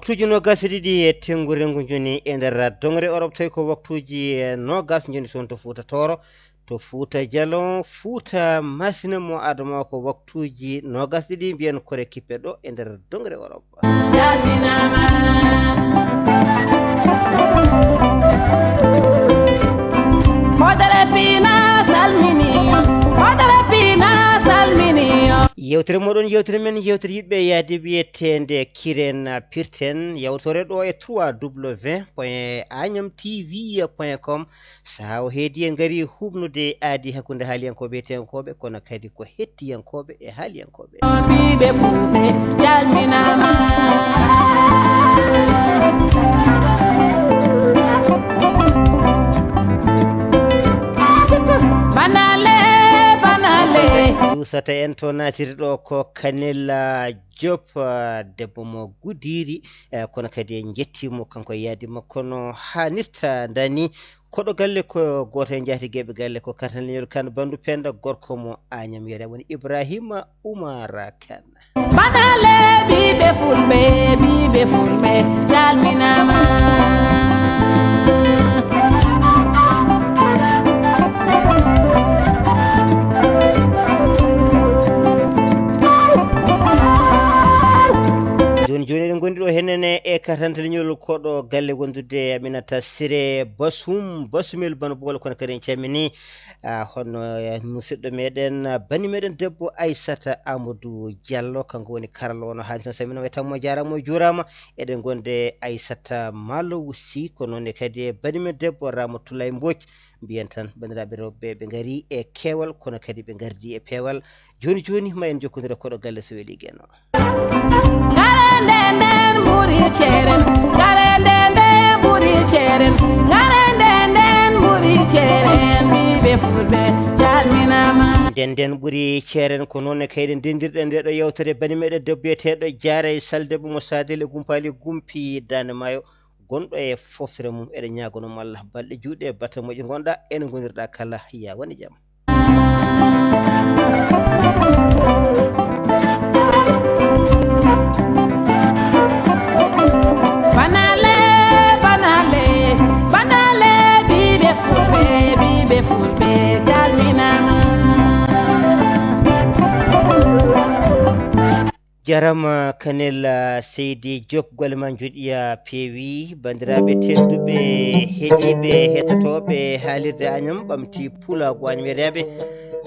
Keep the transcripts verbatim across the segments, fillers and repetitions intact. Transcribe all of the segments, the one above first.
Waktuuji noogaas e ɗiɗi e tenngu rengu njoni e nder doŋre Orop, tawi ko waktuuji noogaas njoni toon to Fuuta Tooro, to Fuuta Jalon, Fuuta Masina mo Adama, ko waktuuji noogaas e ɗiɗi mbiyen kore kippe ɗo e nder doŋre Orop. Calminaama. Hoodere Piina salmini on. Hoodere Piina salmini on. Yewtere moɗon, yewtere men, yewtere yiɗɓe yaade wiyeteende Kiren Pirten, yewtore ɗo e trois w point agnam t v point com. Sahaa o heedi en ngari huɓnude aadi hakkunde haaliyankooɓe e teeŋkooɓe, kono kadi ko hettiyankooɓe e haaliyankooɓe. On ɓiɓɓe Fulɓe calminaama. Banale, banale. Ɗusata en to naatiri ɗo ko Kanel, ah, Diop, ah, debbo mo Gudiri, eh, kono kadi en njettii mo kanko e yaadi makko no haanirta. Ndani koɗo galle ko gooto e njaatigeeɓe galle ko Kartan Leñol Kan Bandu Penda, gorko mo Añam Yere woni Ibrahima Umar Kan. Banale ɓiɓɓe Fulɓe, ɓiɓɓe Fulɓe calminaama. Jooni jooni eɗen ngondi ɗo henene e Kartan Leñol koɗo galle wondude Aminata Sire Basum, Basumel Bano Bolo, kono kadi en calmini, ah, hono, eh, musidɗo meɗen, ah, bani meɗen debbo Aissata Amadou Diallo, kanko woni karalla o no haalirta. Salminaama e tammo, jaaraama, o juuraama. Eɗen ngondi e Aissata Malo Sy, ko noon ne kadi e bani men debbo Ramatoulaye Mbodj. Mbiyen tan, banndiraaɓe rewɓe, ɓe ngari e keewal, kono kadi ɓe ngardi e peewal. Jooni jooni, ma en njokkondire koɗo galle so weli Geno. Ngare nden nden ɓuri ceeren, ngare nden nden ɓuri ceeren, ngare nden nden ɓuri ceeren, ɓiɓɓe Fulɓe calminaama. Nden nden ɓuri ceeren, ko noon ne kayɗen ndendirɗen nde ɗo yewtere bani meɗen debbo biyeteeɗo Jaaray Sal, debbo mo Sadel e Gumpaali Gumpi Daande Maayo, gonɗo e foftere mum. Eɗen ñaagono mo Allah balɗe juuɗe e batte moƴƴe, ngonɗa ene ngonirɗa kala, ya woni jam. Banale, banale, banale, ɓiɓɓe Fulɓe, ɓiɓɓe Fulɓe calminaama. Jarama Kanel, ah, Seydi Diop, golle ma njoɗiya peewi. Banndiraaɓe tedduɓe heɗiiɓe, heɗotooɓe haalirde Añam Ɓamti Pulaagu Añam Yereeɓe,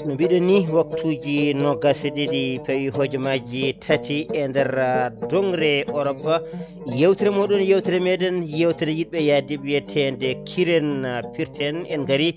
no mbiɗen ni, waktuuji noogaas e ɗiɗi pawi hojomaaji tati e nder, ah, doŋre Orop. Yewtere moɗon, yewtere meɗen, yewtere yiɗɓe yaade wiyeteende Kiren, ah, Pirten. En ngari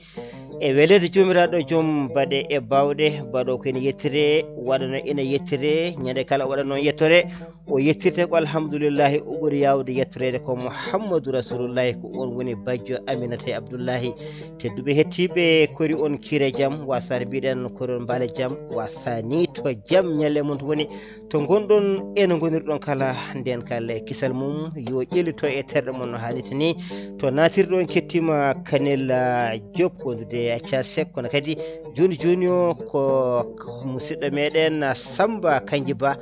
e weleede Joomiraaɗo joom baɗe e baawɗe, baɗo ko ene yettire, waɗano ene yettire, ñande kala o waɗa noon yettore, o yettirte ko alhamdulillahi, o ɓuri yaawde yettoreede ko Muhammadu Rasulullahi, ko oon woni bajjo Aminata e Abdullahi. Tedduɓe hettiiɓe, kori on kiire jam, wasaade mbiɗen kori on mbaale jam, wasaani to jam ñalle mon to woni, to ngonɗon e no ngonirɗon kala, nden kala e kisal mum, yo ƴellito e terɗe mon no haanirta ni. To naatirɗo en kettiima Kanel, ah, Diop, wondude e Accasek, kono kadi jooni jooni o ko, ko musidɗo meɗen, ah, Samba Kanji Ba,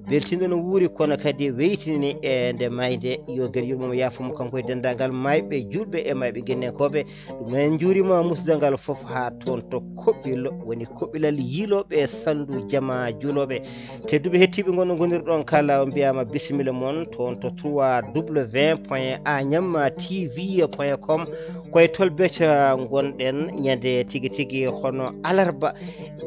beltindo no wuuri, kono kadi weytini e nde maayde. Yo gere yurmo mo yaafo mo kanko e denndaangal maayɓe, juulɓe e maayɓe gennenkooɓe. Ɗum noon en njuuriima musidal ngal fof haa toon to Koɓɓillo, woni Koɓɓilal yiilooɓe Sanndu Jama juulooɓe. Tedduɓe hettiiɓe ngonɗo ngonirɗon kala, on mbiyaama bisimilla mon toon to trois w point agnam t v point com. Koye tolbet ngonɗen ñande tigi tigi hono alarba,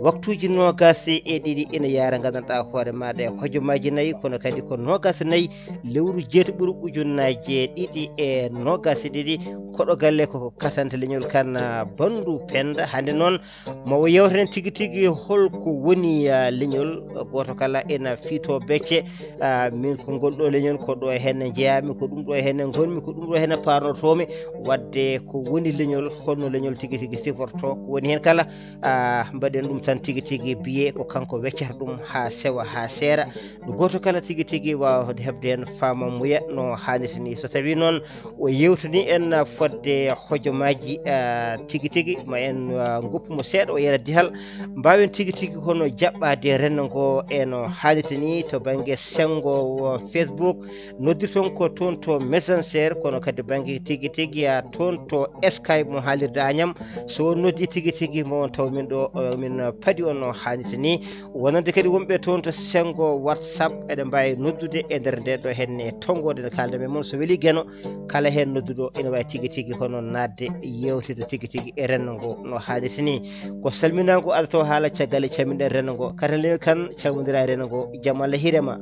waktuuji noogaas e ɗiɗi ina yaara, nganndanɗaa hoore maaɗa e hojomaaji nayi, kono kadi ko noogaas e nayi lewru jeetati ɓuru ujunnaaje ɗiɗi e noogaas e ɗiɗi. Koɗo galle ko Katante Leñol Kan, ah, Bandu Penda. Hannde noon, ma o yewteten tigi tigi holko woni, ah, leñol. Gooto kala ena fiito becce, ah, min ko ngol ɗo leñol ko ɗo henne njeyaami, ko ɗum ɗo henne ngonmi, ko ɗum ɗo henne panortoomi. Wadde ko woni leñol, holno leñol tigi tigi siforto, ko woni heen kala, ah, mbaɗen ɗum tan tigi tigi biye ko kanko weccata ɗum haa sewa, haa seera. Gooto kala tigi tigi waawa heɓde heen faamamuya no haanirta ni. So tawii noon o yeewtini en fodde hojomaaji, ah, tigi tigi, ma en, ah, ngoppu mo seeɗa, o yara dihal, mbaawen tigi tigi hono jaɓɓaade renndo ngo e no haanirta ni to bannge senngo Facebook. Noddirton ko toon to Messenger, kono kadi bannge tigi tigi, ah, toon to Skype mo haalirde Añam. So on noddi tigi tigi mo on taw min ɗo, eh, min paɗi on no haanirta ni. Wonande kadi wonɓe toon to senngo WhatsApp, eɗen mbaawi noddude e nder nde ɗo henne tonngoode nde kaalda men mon. So weli Geno, kala heen nodduɗo ene waawi tigi tigi hono naatde yeewtidde tigi tigi e renndo ngo no haanirta ni. Ko salminaango addato haala, caggal nde calminɗen renndo ngo. Karen Lewi Kan, calmondira e renndo ngo, jam Allah hiire ma.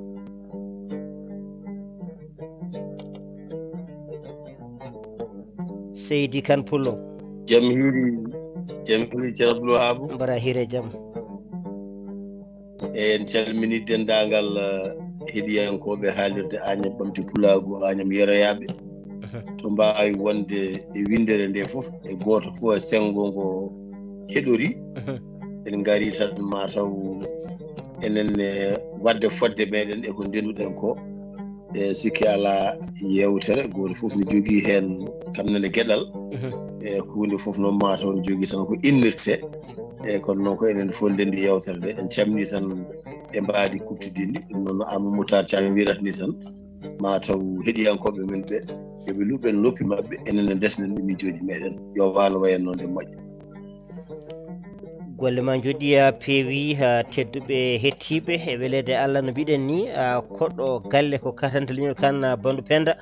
Seydi Kan Pullo. Jam hiiri, jam hiiri, Ceerno Abdul Wahaabu. Mbaɗa hiire jam. En calmini denndaangal, eh, heɗiyankooɓe haalirde Añam Ɓamti Pulaagu, Añam Yeroyaaɓe. Mhm. To mbaawi wonde e winndere nde fof, e gooto fof e senngo ngo heɗori. Mhm. En ngari tan ma taw enen, eh, waɗde fodde meɗen e ko ndenduɗen ko. E sikki alaa, yeewtere gooto fof ne jogii heen kam nene geɗal. Mhm. E huunde fof noon ma taw ne jogii tan ko innirte. E kono noon ko enen fof ndenndi yeewtere nde. En calmini tan e mbaadi kuɓtidinndi. Ɗum noon no Amadou Moutar Thiam wiyrata ni tan, ma taw heɗiyankooɓe men ɓe, yo ɓe luɓen noppi maɓɓe, enen ne ndesnen ɗum miijooji meɗen. Yo waalo wayen noon nde moƴƴa. Golle ma njoɗɗi, a peewi, ha tedduɓe hettiiɓe, e weleede Allah no mbiɗen ni, a koɗo galle ko katante leñol kan, a Bandu Penda.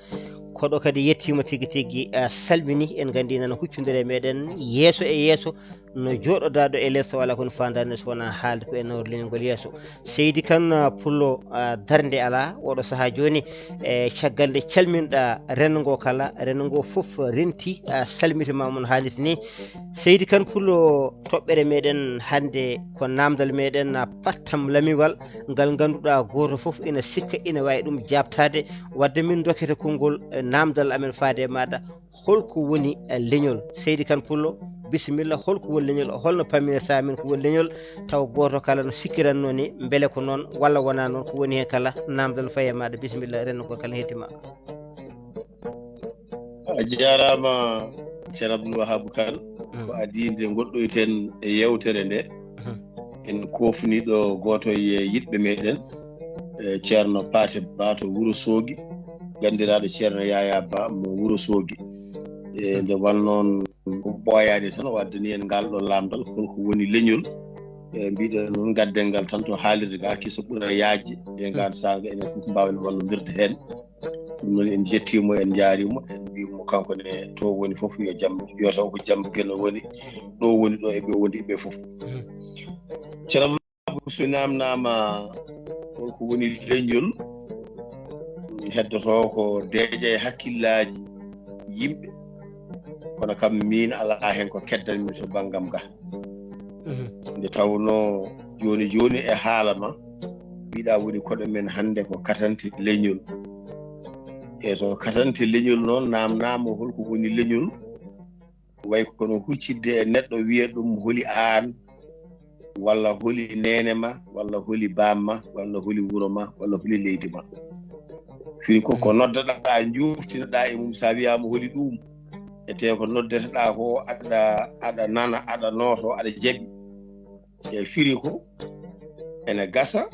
Koɗo kadi yettiima tigi tigi, a salmini, en nganndi nana huccondire e meɗen yeeso e yeeso, no jooɗodaɗo e leeso wala kono faandaani so wonaa haalde ko e nawor leñol ngol yeeso. Seydi Kan, a, Pullo, a, darnde alaa oɗo sahaa jooni, e caggal nde calminɗa renndo ngo kala, renndo ngo fof renti, a, salmitima mo no haanirta ni. Seydi Kan Pullo, toɓɓere meɗen hannde ko naamndal meɗen, a, pattam lamiwal ngal ngannduɗaa gooto fof ina sikka ina waawi ɗum jaabtaade. Wadde min dokkete konngol, e, naamndal amen faade e maaɗa. Holko woni, eh, leñol? Seydi Kan Pullo, bisimilla, holko woni leñol? Holno pammirta min ko woni leñol? Taw gooto kala no sikkiranno ni, mbele ko noon walla wonaa noon, ko woni heen kala, naamndal faye maaɗa, bisimilla, renndo ngol kala heddima. A jaaraama, Ceerno Abdul Wahaabu Kan, mm, ko adii nde ngoɗɗoyten e yeewtere nde. Mhm. En koofni ɗo gooto e yiɗɓe meɗen, eh, Ceerno Paate Ba to Wuro Soogi, ganndiraaɗo Ceerno Yaya Ba mo Wuro Soogi. E, nde wano noon, ko ɓooyaani tan, o addani en ngal ɗo laamndal, holko woni leñol. E, mbiɗen noon, ngadden ngal tan to haalirde ga, kiso ɓura yaajde e ngaan saanga, enen fof mbaawen wallondirde heen. Ɗum noon, en njettii mo, en njaari mo, en mbii mo kanko ne to woni fof yo jam, yo taw ko jam Geno woni, ɗo woni ɗo e ɓe woni ɓe fof. Mhm. Ceerno Abou, so naamnaama holko woni leñol, heddoto ko deeƴa e hakkillaaji yimɓe, kono kam miin alaa heen ko keddanmi to banngam ga. Mhm. Nde tawnoo jooni jooni e haala ma, mbiɗa woni koɗo men hannde ko katante leñol. E so katante leñol noon naamnaama holko woni leñol, way kono huccitde e neɗɗo wiya ɗum holi aan, walla holi neene ma, walla holi baam ma, walla holi wuro ma, walla holi leydi ma. Firi ko, ko noddaɗaa, njoftinoɗaa e mum, sa wiyaama holi ɗum, e te ko noddeteɗaa ko, aɗa, aɗa nana, aɗa nooto, aɗa jaɓi. E firi ko, ene gasa,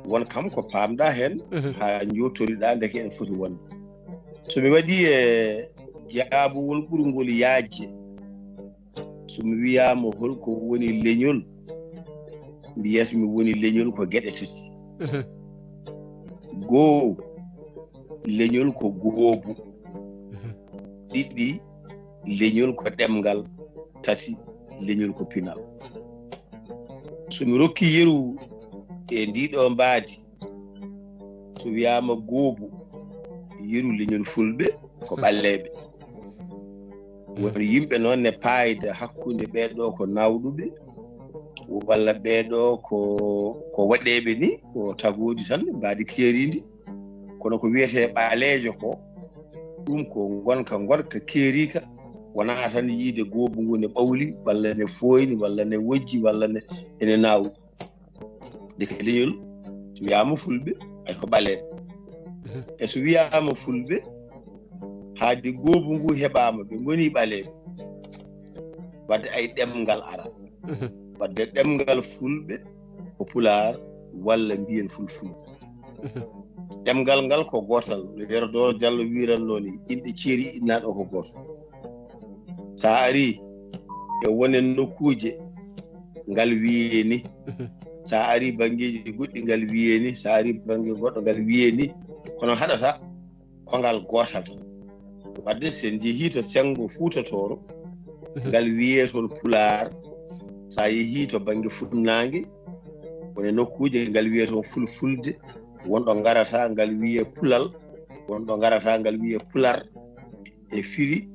won kam ko paamɗaa heen, mhm, haa njottoriɗaa ndeke ene foti wonde. So mi waɗii e jaabawol ɓurngol yaajde, so mi wiyaama holko woni leñol, mbiyat mi woni leñol ko geɗe tati. Mhm. Goo, leñol ko goobu. Mhm. Ɗiɗi, leñol ko ɗemngal. Tati, leñol ko pinal. So mi rokkii yeru e ndii ɗoo mbaadi, so wiyaama goobu, yeru leñol fulɓe ko ɓaleeɓe. Won yimɓe noon ne paayda hakkunde ɓee ɗoo ko naawɗuɓe, walla ɓee ɗoo ko, ko waɗeeɓe ni, ko tagoodi tan, mbaadi keeriindi. Kono ko wiyetee ɓaleejo ko, ɗum ko ngonka ngoɗka keeriika, wonaa tan yiyde goobu ngu ne ɓawli, walla ne fooyni, walla ne wojji, walla ne ene naawi. Ndeke leñol, so Wiyaama fulɓe, ay ko ɓaleeɓe. E so wiyaama fulɓe, haade goobu ngu heɓaama, ɓe ngoni ɓaleeɓe. Wadde ay ɗemngal ara. Wadde ɗemngal fulɓe ko pulaar walla mbiyen fulfulde. Ɗemngal ngal ko gootal, no Yero Dooro Jallo wiiranno ni, inɗe ceeri innaaɗo ko gooto. So a ari e wonen nokkuuje, ngal wiyee ni. So a ari banngeeji goɗɗi, ngal wiyee ni. So a ari bannge goɗɗo, ngal wiyee ni. Kono haɗata ko ngal gootal tan. Wadde so en njehii to senngo Fuuta Tooro, ngal wiyee toon pulaar. So a yehii to bannge funnaange, won e nokkuuje ngal wiyee toon fulfulde, won ɗo ngarata ngal wiyee pulal, won ɗo ngarata ngal wiyee pular. E firi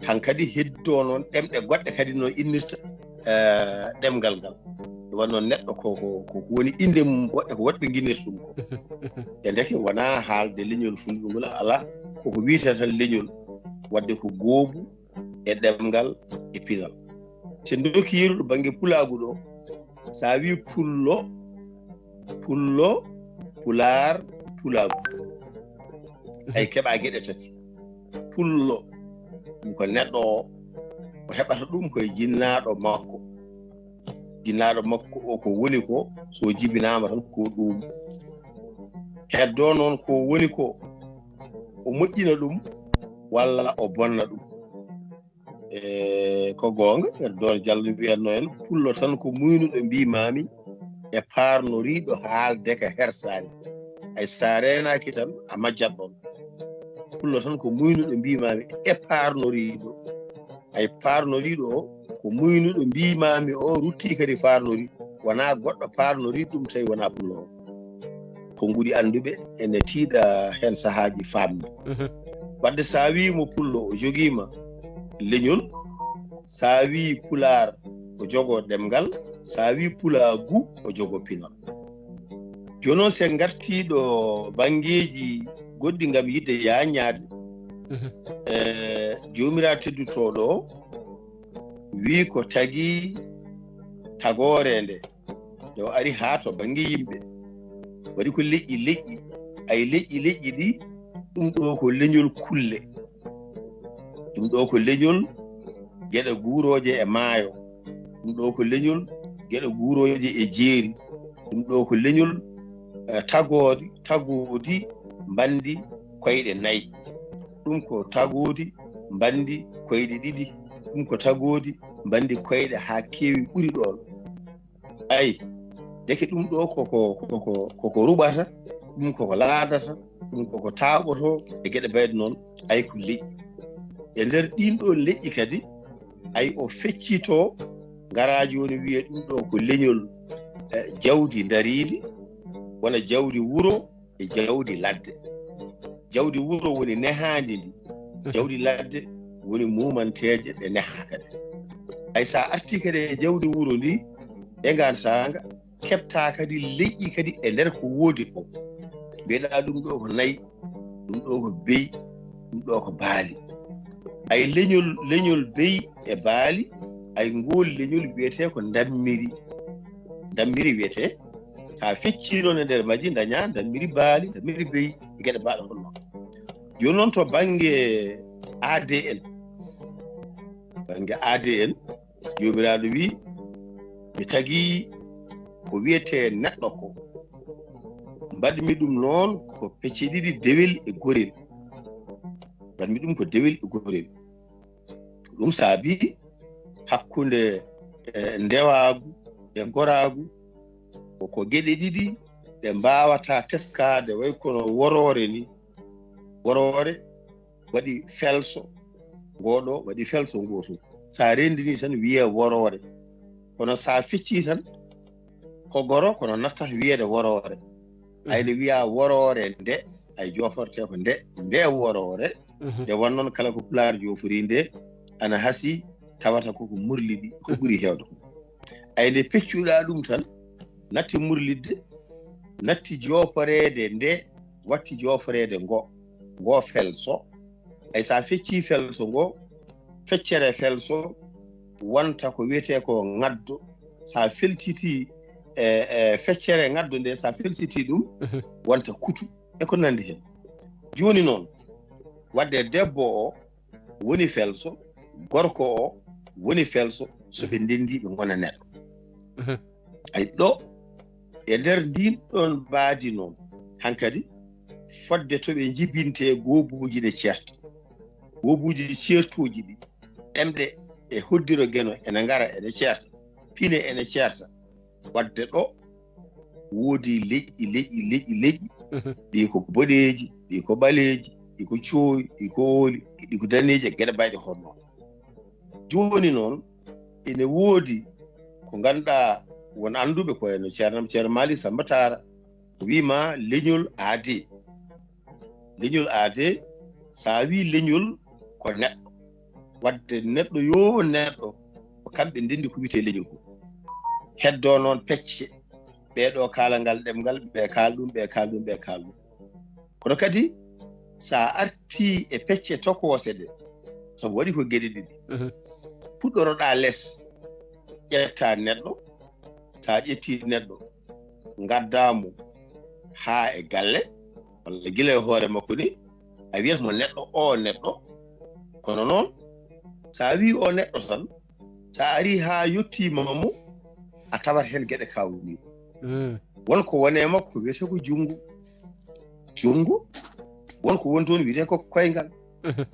hankadi heddoo noon ɗemɗe goɗɗe kadi no innirta eh, ɗemngal ngal. Ɗum waɗi noon neɗɗo ko ko ko woni innde mum ko e ko woɗɓe nginnirta ɗum ko. E ndeke wonaa haalde leñol fulɓe ngol alaa, koko wiyetee tan leñol, waɗde ko goobu e ɗemngal e pinal. So en ndokki yeru ɗo bannge pulaagu ɗo, so a wii pullo, pullo, pulaar, pulaagu. Ay keɓa geɗe tati. Pullo, ɗum ko neɗɗo o, o heɓata ɗum koye jinnaaɗo makko. Jinnaaɗo makko o ko woni ko, so jibinaama tan ko ɗum. Heddoo noon ko woni ko, o moƴƴina ɗum walla o bonna ɗum. E ko goonga, Yero Dooro Jallo wiyatno en, pullo tan ko muynuɗo mbiimaami e paarnoriiɗo haalde ka hersaani. Ay so a reenaaki tan, a majjat ɗoon. Pullo tan ko muynuɗo mbiimaami e paarnoriiɗo. Ay paarnoriiɗo o, ko muynuɗo mbiimaami o, ruttii kadi faarnorii. Wonaa goɗɗo paarnorii ɗum tawi wonaa pullo o. Ko nguɗi annduɓe ene tiiɗa heen sahaaji faamde. Wadde so a wii mo pullo, o jogiima leñol, so a wii pulaar, o jogoo ɗemngal, so a wii pulaagu, o jogoo pinal. Jooni noon, so en ngartii ɗo banngeeji goɗɗi ngam yiɗde yaaññaade, e joomiraaɗo teddutooɗo o wii ko tagi tagoore nde, nde o ari haa to bannge yimɓe, waɗi ko leƴƴi leƴƴi, ay leƴƴi leƴƴi ɗi, ɗum ɗo ko leñol kulle, ɗum ɗo ko leñol geɗe guurooje e maayo, ɗum ɗo ko leñol geɗe guurooje e jeeri, ɗum ɗo ko leñol eh, tagoodi tagoodi mbanndi koyɗe nayi. Ɗum ko tagoodi mbanndi koyɗe ɗiɗi. Ɗum ko tagoodi mbanndi koyɗe haa keewi ɓuri ɗoon. Ay, ndeke ɗum ɗo koko koko koko ruɓata, ɗum koko laadata, ɗum koko taaɓoto e geɗe mbayɗe noon. Ay ko leƴƴi. E nder ɗiin ɗoon leƴƴi kadi, ay o feccito ngaraaji woni wiyee ɗum ɗo ko leñol eh, jawdi ndariindi, wona jawdi wuro e jawdi ladde. Jawdi wuro woni nehaandi ndi, jawdi ladde woni muumanteeje ɗe nehaaka ɗe. Ay so a artii kadi e jawdi wuro ndi, e ngaan saanga, keɓtaa kadi leƴƴi kadi e nder ko woodi ko. Mbiyeɗaa ɗum ɗo ko nayi, ɗum ɗo ko beyi, ɗum ɗo ko baali. Ay leñol, leñol beyi e baali, ay ngool leñol wiyetee ko ndammiri. Ndammiri wiyetee, so a feccii noon e nder majji, ndañaa ndammiri baali, ndammiri beyi, e geɗe mbaaɗe hono noon. Jooni noon to bannge A D N, bannge A D N, Joomiraaɗo wii, mi tagii ko wiyetee neɗɗo ko. Mbaɗmi ɗum noon ko pecce ɗiɗi, dewel e gorel. Mbaɗmi ɗum ko dewel e gorel. Ɗum saabii hakkunde eh, ndewaagu e ngoraagu ko, ko geɗe ɗiɗi ɗe mbaawataa teskaade, way kono woroore ni. Woroore waɗi felso, ngoo ɗo waɗi felso ngoo to. So a renndinii tan wiyee woroore. Kono so a feccii tan, ko goro, kono natta wiyeede woroore. Ay nde wiyaa woroore nde, ay joofortee ko nde, nde woroore. Nde won noon kala ko pulaar joofori nde, ana hasii tawata koko murliɗi, ko ɓuri heewde ko. Ay nde peccuɗaa ɗum tan, natti murlidde, natti jooforeede nde, watti jooforeede ngo, ngo felso. Ay so a feccii felso ngo, feccere felso wonta ko wiyetee ko ŋaddo. So a felcitii e, e feccere ngaddo nde, so a felsiti ɗum, wonta kutu e ko nanndi heen. Jooni noon, waɗde debbo o woni felso, gorko o woni felso, so ɓe ndenndi ɓe ngona neɗɗo. Ay ɗo, e nder ndin ɗon mbaadi noon, hankadi, fodde to ɓe njibinte goobuuji ɗe ceerta. Goobuuji ceertooji ɗi, ɗemɗe e hoddiro geno ene ngara ene ceerta, pine ene ceerta. Waɗde ɗo, woodi leƴƴi, leƴƴi, leƴƴi, leƴƴi. Ɗi ko boɗeeji, ɗi ko ɓaleeji, ɗi ko coowi, ɗi ko ooli, ɗi ko daneeji, e geɗe mbayɗe hono noon. Jooni noon, ene woodi ko ngannduɗaa won annduɓe ko eno Ceerno, Ceerno Malick Samba Tara, o wiima leñol aadee. Leñol aadee, so a wii leñol ko neɗɗo. Waɗde neɗɗo yo neɗɗo, ko kamɓe ndenndi ko wiyetee leñol ko. Heddoo noon pecce, ɓee ɗo kaala ngal ɗemngal, ɓee kaala ɗum, ɓee kaala ɗum, ɓee kaala ɗum. Kono kadi, so a artii e pecce tokoose ɗe, sabu waɗi ko geɗe ɗiɗi. Puɗɗoroɗaa les, ƴetta neɗɗo, so a ƴettii neɗɗo, ngaddaa mo haa e galle, walla gila e hoore makko ni, a wiyat mo neɗɗo o neɗɗo. Kono noon, so a wii o neɗɗo tan, so a arii haa yettiima mo, a tawat heen geɗe kawniiɗe. Won ko woni e makko wiyetee ko junngo. Junngo, won ko woni toon wiyetee ko koyngal.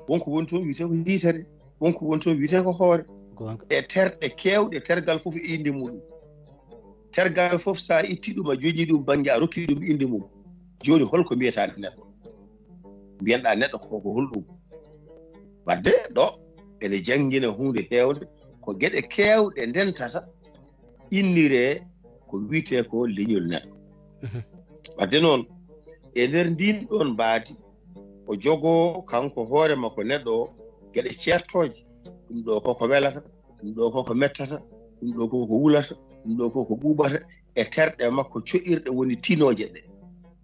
Won ko woni toon wiyetee ko yitere. Won ko woni toon wiyetee ko hoore. E terɗe keewɗe, tergal fof e innde muɗum. Tergal fof, so a itti ɗum, a joñi ɗum bannge, a rokki ɗum innde mum. Jooni, hol ko mbiyataa neɗɗo? Mbiyanɗaa neɗɗo ko, ko holɗum? Waɗde ɗo, ene janngina huunde heewnde, ko geɗe keewɗe ndentata, inniree ko wiyetee ko leñol neɗɗo. Waɗde noon, e nder ndiin ɗoon mbaadi, o jogoo kanko hoore makko neɗɗo o geɗe ceertooje. Ɗum ɗo ko ko welata, ɗum ɗo ko ko mettata, ɗum ɗo ko ko wulata, ɗum ɗo ko ko ɓuuɓata, e terɗe makko co'irɗe woni tinooje ɗe.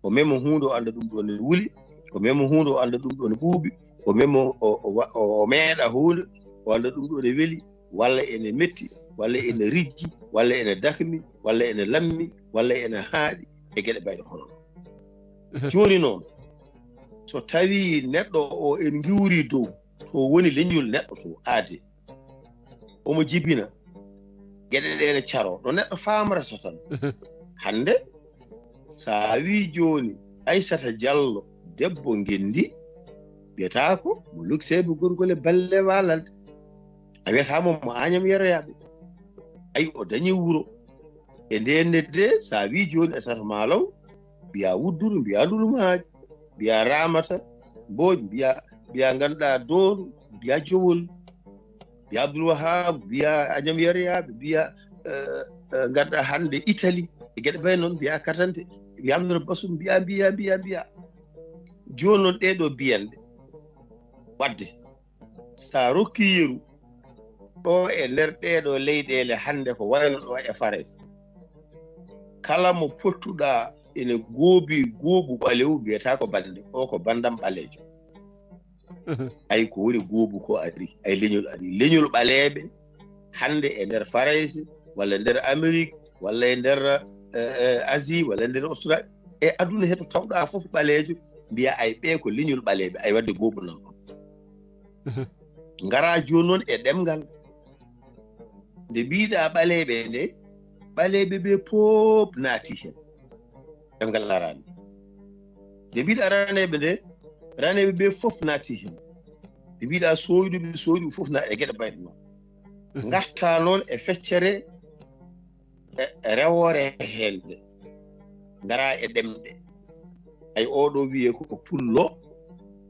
O mema huunde, o annda ɗum ɗo ne wuli, o mema huunde, o annda ɗum ɗo ne ɓuuɓi, o mema, o, o wa-, o, o meeɗa huunde, o annda ɗum ɗo ne weli, walla ene metti, walla ene rijji, walla ene dakmi, walla ene lammi, walla ene haaɗi, e geɗe mbayɗe hono ɗo. Jooni noon, so tawii neɗɗo o en ngiwri dow, to woni leñol neɗɗo to aade, omo jibina, geɗe ɗe ne caroo, ɗo neɗɗo faamrata tan. Hannde, so a wii jooni, Aissata Diallo, debbo ngenndi, mbiyata ko mo Luk Seyba Gorgol e Balle Waalalde. A wiyata mo mo Añam Yeroyaaɓe. Ay, o dañi wuro. E ndeen ne de, so a wii jooni Aissata Malaw, mbiya Wudduru, mbiya Ndulumaaji, mbiya Ramata Mbooƴ, mbiya, mbiya ngannduɗaa Dooru, mbiya Jowol, mbiya Abdoul Wahab, mbiya Añam Yeroyaaɓe, mbiya, eh, eh, ngannduɗaa hannde Italie, e geɗe mbayi noon, mbiya Katante, mbiya Amdara Basum, mbiya, mbiya, mbiya, mbiya. Jooni noon ɗee ɗoo biyanɗe. Waɗde, so a rokkii yeru, ɗo e nder ɗee ɗoo leyɗeele hannde ko wayno ɗo e Farayse, kala mo pottuɗaa ene goobi goobu ɓalewu, mbiyata ko bannde, o ko banndam ɓaleejo. Ay, ko woni goobu ko ari, ay, leñol ari. Leñol ɓaleeɓe hannde e nder Farayse, walla e nder Amerik, walla e nder, eh, eh, Asie, walla e nder Australie, e aduna he to tawɗaa fof ɓaleejo, mbiya ay, ɓee ko leñol ɓaleeɓe, ay, waɗde goobu nan ɗon. Ngara jooni noon e ɗemngal. Nde mbiɗa ɓaleeɓe nde, ɓaleeɓe ɓe fof naati heen. Ɗemngal araani. Nde mbiɗa raneeɓe nde, raneeɓe ɓe fof naati heen. Nde mbiɗa sooyɗuɓe, sooyɗuɓe fof naati e geɗe mbayɗe noon. Ngarta noon e feccere, e, e rewoore heen nde. Ngara e ɗemɗe. Ay, oɗo wiyee ko pullo,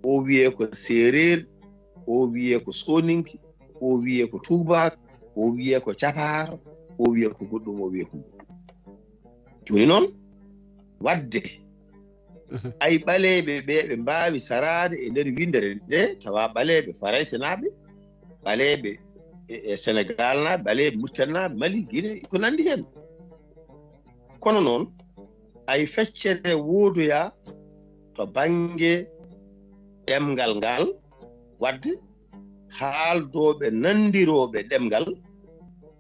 o wiyee ko seereer, o wiyee ko sooninke, o wiyee ko tuubaak, o wiyee ko capaaro, o wiyee ko goɗɗum, o wiyee ko goɗɗum. Jooni noon, waɗde, ay, ɓaleeɓe ɓe, ɓe mbaawi saraade e nder winndere nde, tawa ɓaleeɓe faraysenaaɓe, ɓaleeɓe e, e Senegaalnaaɓe, ɓaleeɓe Muritaninaaɓe, Mali, Gine, ko nanndi heen. Kono noon, ay, feccere woodoya to bannge ɗemngal ngal, waɗde haaldooɓe nanndirooɓe ɗemngal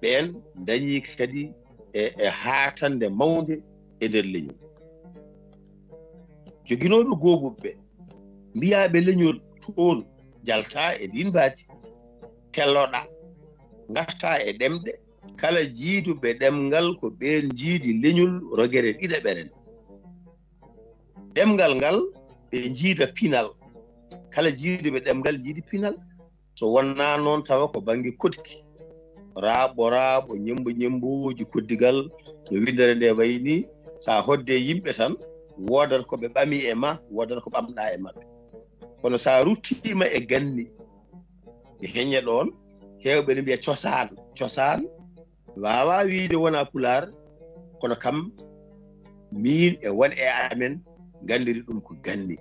ɓeen ndañii kadi e, e haatannde mawnde e nder leñol. Joginooɓe goobuɓe ɓe, mbiyaaɓe leñol toon, njaltaa e ndiin mbaadi, telloɗaa, ngartaa e ɗemɗe, kala jiiduɓe ɗemngal ko ɓeen njiidi leñol rogere ɗiɗaɓere nde. Ɗemngal ngal ɓe njiida pinal, kala jiiduɓe ɗemngal njiidi pinal, so wonnaa noon tawa ko bannge koɗki, raaɓo raaɓo, ñemmbo ñemmbooji, koddigal no winndere nde wayi nii, so a hoddii e yimɓe tan, woodat ko ɓe ɓami e ma, woodat ko ɓamɗaa e maɓɓe. Kono so a ruttiima e ganni, ɓe heña ɗoon, heewɓe ne mbiya cosaan, cosaan, waawaa wiyde wonaa pulaar, kono kam miin e won e amen nganndiri ɗum ko ganni.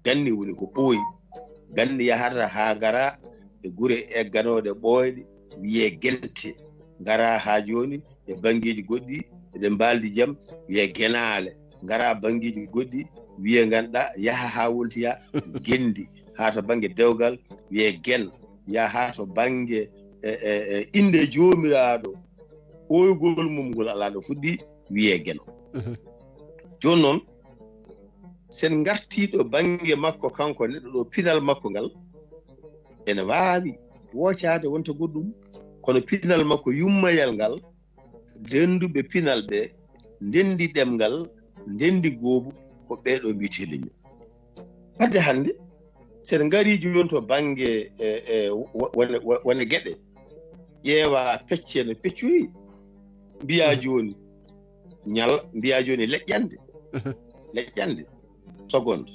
Ganni woni ko ɓooyi. Ganni yahata haa ngara e gure egganooɗe ɓooyɗe, wiyee gente. Ngara haa jooni e banngeeji goɗɗi, eɗen mbaaldi jam, wiyee genaale. Ngara banngeeji goɗɗi, wiyee ngannduɗaa, yaha haa wontoya genndi. Haa to bannge dewgal, wiyee gen. Yaha haa to bannge, e, e, e, innde joomiraaɗo, ɓooygol mum ngol alaa ɗo fuɗɗi, wiyee geno. Mhm. Jooni noon, so en ngartii ɗo bannge makko kanko neɗɗo ɗo, pinal makko ngal ene waawi woocaade wonta goɗɗum, kono pinal makko yummayal ngal, dennduɓe pinal ɓe, ndenndi ɗemngal, ndenndi goobu, ko ɓee ɗo mbiyetee leñol. Wadde hannde, so en ngarii jooni to bannge, e, e, wo-, wone, wo-, wone geɗe, ƴeewa pecce no peccori, mbiyaa Mhm. jooni ñal, mbiyaa jooni leƴƴannde, Mhm. leƴƴannde, seconde,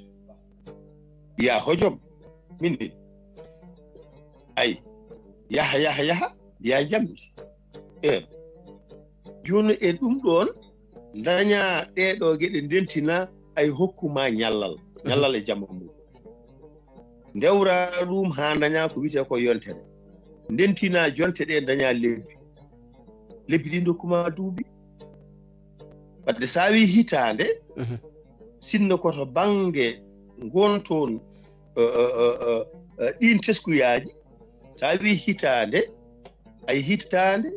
mbiyaa hojom, minute, ay, yaha, yaha, yaha, mbiyaa njamndi. E, jooni e ɗum ɗoon, ndañaa ɗee ɗoo geɗe ndentina, ay, hokku ma ñallal, Mhm. ñallal e jamma mum. Ndewra ɗum haa ndañaa ko wiyetee ko yontere. Ndentina jonte ɗe, ndañaa lebbi. Lebbi ɗi ndokku ma duuɓi. Wadde so a wii hitaande, Mhm. sinno ko to bannge ngon toon, eh, eh, eh, eh, eh, ɗiin teskuyaaji, so a wii hitaande, ay, hitaande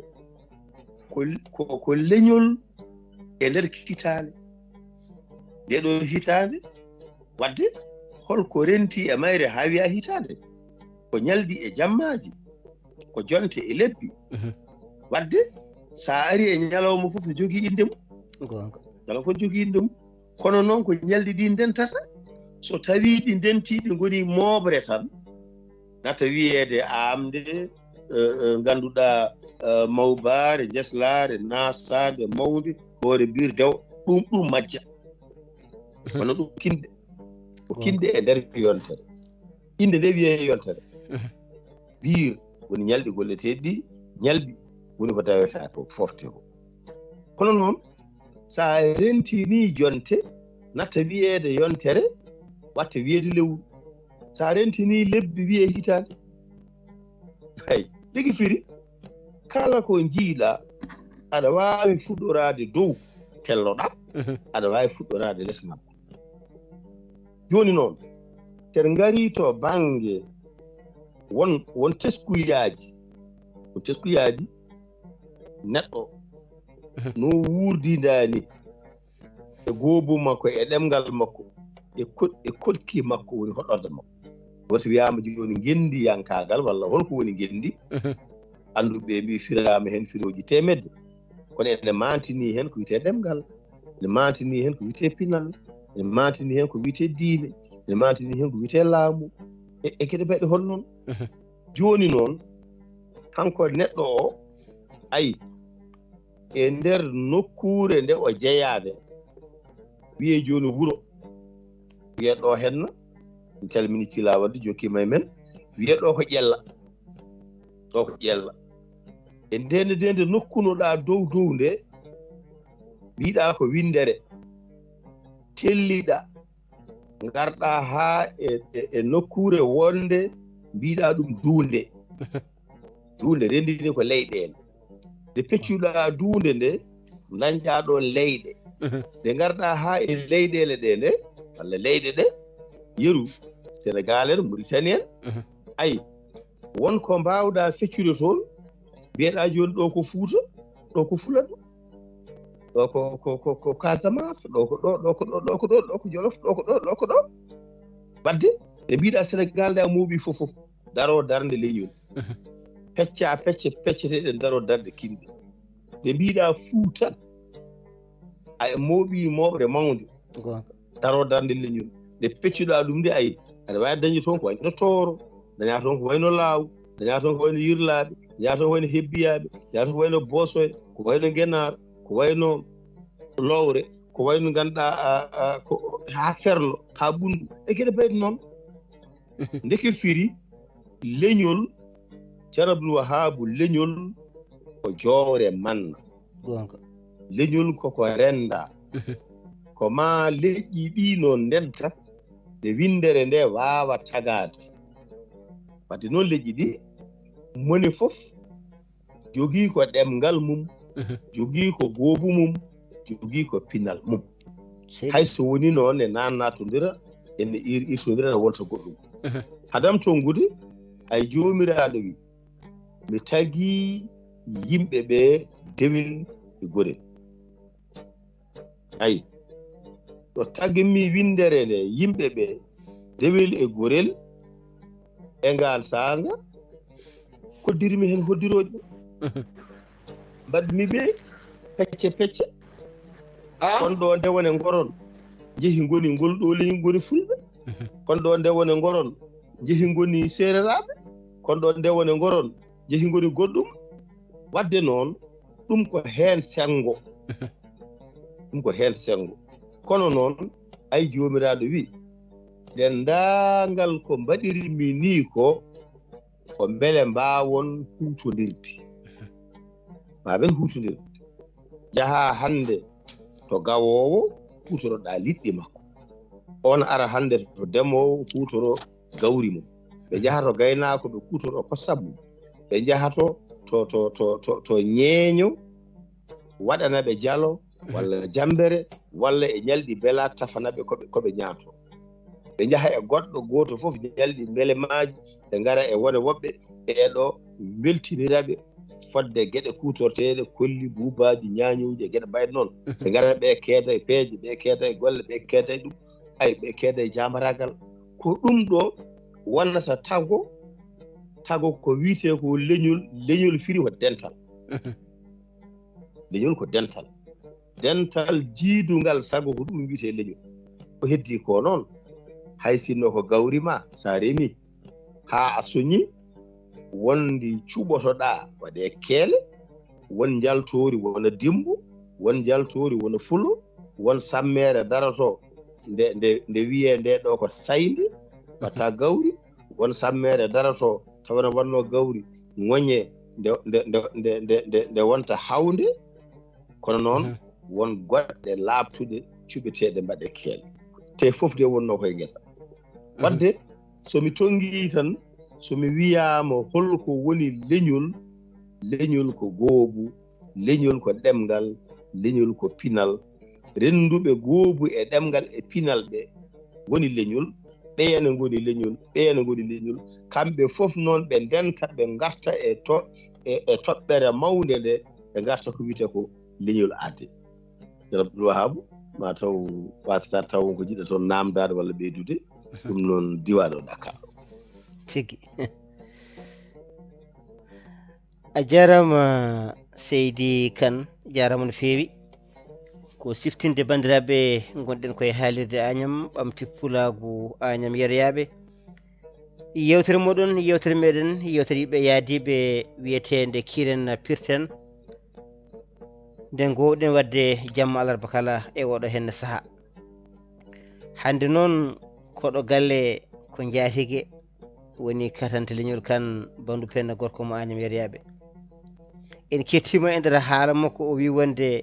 ko, ko, ko leñol e nder hitaande. Nde ɗo hitaande, wadde holko renti e mayre haa wiyaa hitaande? Ko ñalɗi e jammaaji, ko jonte e lebbi. Mhm. Wadde so a arii e ñalawma fof no jogii innde mum. Goonga. Ñalawma fof jogii innde mum. Kono noon ko ñalɗi ɗi ndentata. So tawii ɗi ndentii, ɗi ngonii mooɓre tan, nata wiyeede aamde, eh, eh, ngannduɗaa, eh, mawbaare, jeslaare, naasaande, mawnde, hoore biir, dew, ɗum, ɗum majja. Mhm. Kono ɗum kinɗe. Ko Goonga. Kinɗe e nder yontere. Innde nde wiyee yontere. Mhm. Biir woni ñalɗi golleteeɗi ɗi, ñalɗi woni ko dawetee ko, foftee ko. Kono noon, so a rentinii jonte, natta wiyeede yontere, watta wiyeede lewru. So a rentinii lebbi, wiyee hitaande. Hay, ɗigi firi, kala ko njiiɗaa, aɗa waawi fuɗɗoraade dow, telloɗaa, Mhm. Aɗa waawi fuɗɗoraade les, ngam. Jooni noon, so en ngarii to bannge won, won teskuyaaji, won teskuyaaji neɗɗo Mhm. no wuurdindaa ni e goobu makko, e ɗemngal makko, e ko-, e koɗki makko woni hoɗorde makko. Woto wiyaama jooni ngenndiyankaagal walla holko woni ngenndi? Mhm. Annduɓe mbii firaama heen firooji teemedde. Kono ene maantini heen ko wiyetee ɗemngal, ene maantini heen ko wiyetee pinal, ene maantini heen ko wiyetee diine, ene maantini heen ko wiyetee laamu, e, e geɗe mbayɗe hono noon. Mhm. Jooni noon, kanko neɗɗo o, ayi, e nder nokkuure nde o jeyaa nde, wiyee jooni wuro, wiyee ɗo henna, en calminii Cilaa Wadde, jokkiima e men, wiyee ɗo ko Ƴella, ɗo ko Ƴella. E nde, nde, nde, nde nokkunoɗaa dow, dow nde, mbiɗaa ko winndere, telliɗaa, ngarɗaa haa e, e, e nokkuure wonde mbiɗaa ɗum duunde. Duunde renndini ko leyɗeele. Nde peccuɗaa duunde nde, ndañɗaa ɗoon leyɗe. Mhm. Nde ngarɗaa haa e leyɗeele ɗe nde, walla leyɗe ɗe, yeru, Senegaal en, Muritani en, Mhm. Ayi, won ko mbaawɗaa feccude toon, mbiyeɗaa jooni ɗo ko Fuuta, ɗo ko Fuladu. ɗo ko ko ko ko Casamance, ɗo ko ɗo ɗo ko ɗo ɗo ko ɗo ɗo ko Jolof, ɗo ko ɗo ɗo ko ɗo. Wadde ɓe mbiɗa Sénégal nde a mooɓi fof fof, daro darnde leñol. Pecca pecce pecceteɗen, daro darnde kinɗe. Ɓe mbiɗa Fuuta, a mooɓi mooɓre mawnde, daro darnde leñol. Nde peccuɗa ɗum nde, ay, aɗa waawi dañde toon ko wayno Tooro, daña toon ko wayno Laaw, daña toon ko wayno Yirlaaɓe, daña toon ko wayno Hebbiyaaɓe, daña toon ko wayno Boosoye, ko wayno Ngenaar, ko wayno Lowre, ko wayno ngannduɗaa, a, a, ko haa Ferlo, haa Ɓunndu, e geɗe bayɗe noon. Ndeke firi leñol, Ceerno Abdul Wahaabu, leñol ko joowre manna. Goonga. Leñol koko rennda. Ko ma leƴƴi ɗi noon ndenta, nde winndere nde waawa tagaade. Wadde noon leƴƴi ɗi, moni fof jogii ko ɗemngal mum, jogii ko goobu mum, jogii ko pinal mum. Hay so woni noon, ne naatnatondira, ene ir-, irtondira, ne wonta goɗɗum. Hadam to ngude, ay Joomiraaɗo wi, mi tagi yimɓe ɓe dewel e gorel. Ay, ɗo tagmi winndere nde, yimɓe ɓe dewel e gorel, e ngaan saanga, koddirmi heen hoddirooje. Mbaɗmi ɓe pecce pecce. Kon ɗo nde wone ngoron, njehi ngoni ngol ɗo leñol, ngoni Fulɓe. Kon ɗo nde wone ngoron, njehi ngoni Seereraaɓe. Kon ɗo nde wone ngoron, njehi ngoni goɗɗum. Wadde noon, ɗum ko heen senngo. Ɗum ko heen senngo. Kono noon, ay Joomiraaɗo wi, denndaangal ko mbaɗirmi nii ko, ko mbele mbaawon huutondirde. Mbaawen huutondirde. Njahaa hannde to gawoowo, huutoroɗaa liɗɗi makko. On ara hannde to demoowo, huutoro gawri mum. Ɓe njaha to gaynaako, ɓe kuutoro kosam mum. Ɓe njaha to, to, to, to, to, to ñeeño, waɗana ɓe jalo, walla jambere, walla e ñalɗi bela, tafana ɓe ko ɓe, ko ɓe ñaato. Ɓe njaha e goɗɗo gooto fof, ñalɗi mbelemaaji, ɓe ngara e wone woɓɓe, ɓeeɗo weltinira ɓe fodde geɗe kuutorteeɗe, kolli, buubaaji, ñaañooji e geɗe mbayɗe noon. Ɓe ngara ɓe keeda e peeje, ɓe keeda e golle, ɓe keeda e ɗum, ay, ɓe keeda e jaambaraagal. Ko ɗum ɗo wonata tago, tago ko wiyetee ko leñol, leñol firi ko dental. Leñol ko dental. Dental jiidungal sago ko ɗum wiyetee leñol. Ko heddii ko noon, hay sinno ko gawri ma, so a remi, haa a soñi, won ndi cuɓotoɗaa, waɗee keele, won njaltoori wona dimbo, won njaltoori wona fulo, won sammeere daroto nde, nde, nde wiyee nde ɗo ko saynde, mbatta gawri, won sammeere daroto tawa ne wonno gawri, ŋoñe nde, nde, nde, nde, nde, nde, nde wonta hawnde, kono noon won goɗɗe laaɓtuɗe cuɓeteeɗe mbaɗe keele. Te fof de wonno koye ngesa. Wadde, so mi tonngi tan, so mi wiyaama holko woni leñol, leñol ko goobu, leñol ko ɗemngal, leñol ko pinal. Rennduɓe goobu e ɗemngal e pinal ɓe ngoni leñol, ɓeya ne ngoni leñol, ɓeya ne ngoni leñol. Kamɓe fof noon ɓe ndenta, ɓe ngarta e to-, e, e toɓɓere mawnde nde, ɓe ngarta ko wiyetee ko leñol aade. Ceerno Abdul Wahaabu, ma taw wasata taw won ko jiɗɗa toon naamndaade walla ɓeydude, ɗum noon diwaano Dakar. Tigi. A jaaraama, Seydi Kan, jaaraama no feewi. Ko siftinde banndiraaɓe ngonɗen koye haalirde Añam, ɓamti pulaagu Añam yeryaaɓe. Yeewtere mooɗon, yeewtere meɗen, yeewtere yiɓɓe yaadiiɓe wiyeteende Kiren Pirten. Nde ngoowɗen waɗde jamma alarba kala e oɗo henne sahaa. Hannde noon ko ɗo galle ko njaatige woni katante leñol kan, Bandu Penna gorko mo Añam yeryaaɓe. En kettiima e nder haala makko, o wi wonde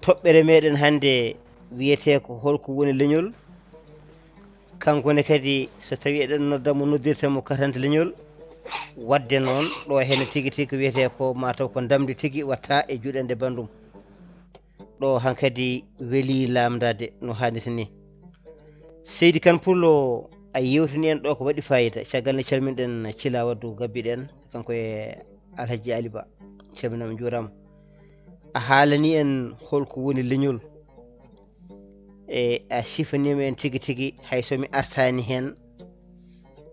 toɓɓere meɗen hannde wiyetee ko holko woni leñol. Kanko ne kadi, so tawi eɗen nodda mo, noddirta mo katante leñol, waɗde noon ɗo henne tigi tigi wiyetee ko mataw ko ndamdi tigi watta e juɗande bandum. Ɗo hankadi weli lamndade no hannirta ni. Seydi Kan Pullo, a yewtini en ɗo ko waɗi fayida. Caggal nde calminɗen Cila Waddu Gabbiɗen, kanko e Alhaji Ali Ba. Calminama, njuurama. A haalani en holko woni leñol. E a sifaniima en tigi tigi, hay so mi artaani heen.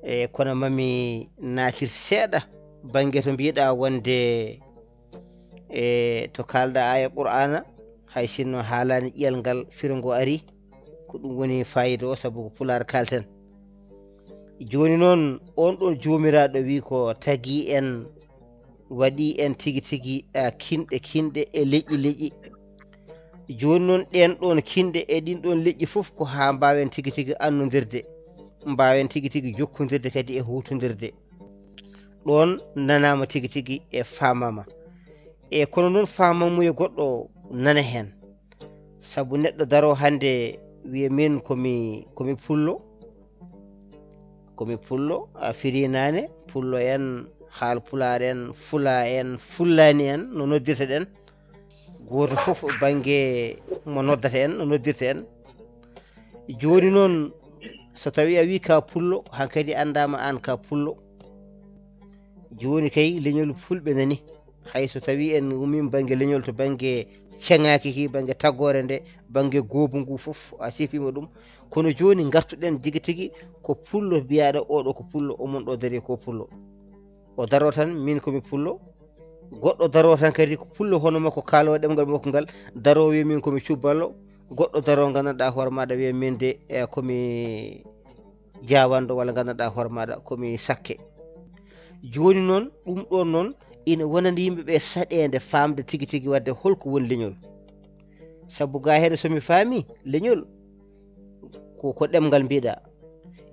E kono mami naatir seeɗa bannge to mbiɗa wonde e to kaalɗa aya Qur'aana, hay sinno haalaani ƴiyal ngal firo ngo ari, ko ɗum woni fayida o, sabu ko pulaar kalten. Jooni noon, on ɗon joomiraaɗo wi ko tagi en, waɗi en tigi tigi, a, kinɗe kinɗe e leƴƴi leƴƴi. Jooni noon, ɗeen ɗoon kinɗe e ɗiin ɗoon leƴƴi fof ko haa mbaawen tigi tigi annondirde, mbaawen tigi tigi jokkondirde kadi e huutondirde. Ɗoon nanaama tigi tigi e faamaama. E kono noon faamamuya goɗɗo nana heen. Sabu neɗɗo daro hannde wiya min ko mi, ko mi pullo, ko mi pullo, a firi naane, pullo en, haal pulaar en, fula en, fullaani en, no noddirta ɗen. Gooto fof bannge mo noddata en, no noddirta en. Jooni noon, so tawii a wii ka pullo, hankadi anndaama aan ka pullo. Jooni kay leñol fulɓe nani. Hay so tawii en ummii bannge leñol to bannge ceŋaaki ki, bannge taggoore nde, bannge goobu ngu fof a sifiima ɗum. Kono jooni ngartuɗen tigi tigi ko pullo biyaaɗo oɗo ko pullo, omon ɗo dari ko pullo. O daro tan, min ko mi pullo. Goɗɗo daro tan kadi ko pullo hono makko, kaalo ɗemngal makko ngal, daro wiya min ko mi cubballo. Goɗɗo daro nganndanɗaa hoore maaɗa wiya min de, e, ko mi jaawanɗo walla nganndanɗaa hoore maaɗa ko mi sakke. Jooni noon, ɗum ɗoon noon ina wonani yimɓe ɓe saɗeende faamde tigi tigi waɗde holko woni leñol. Sabu gaa heen so mi faami leñol, ko, ko ɗemngal mbiɗa.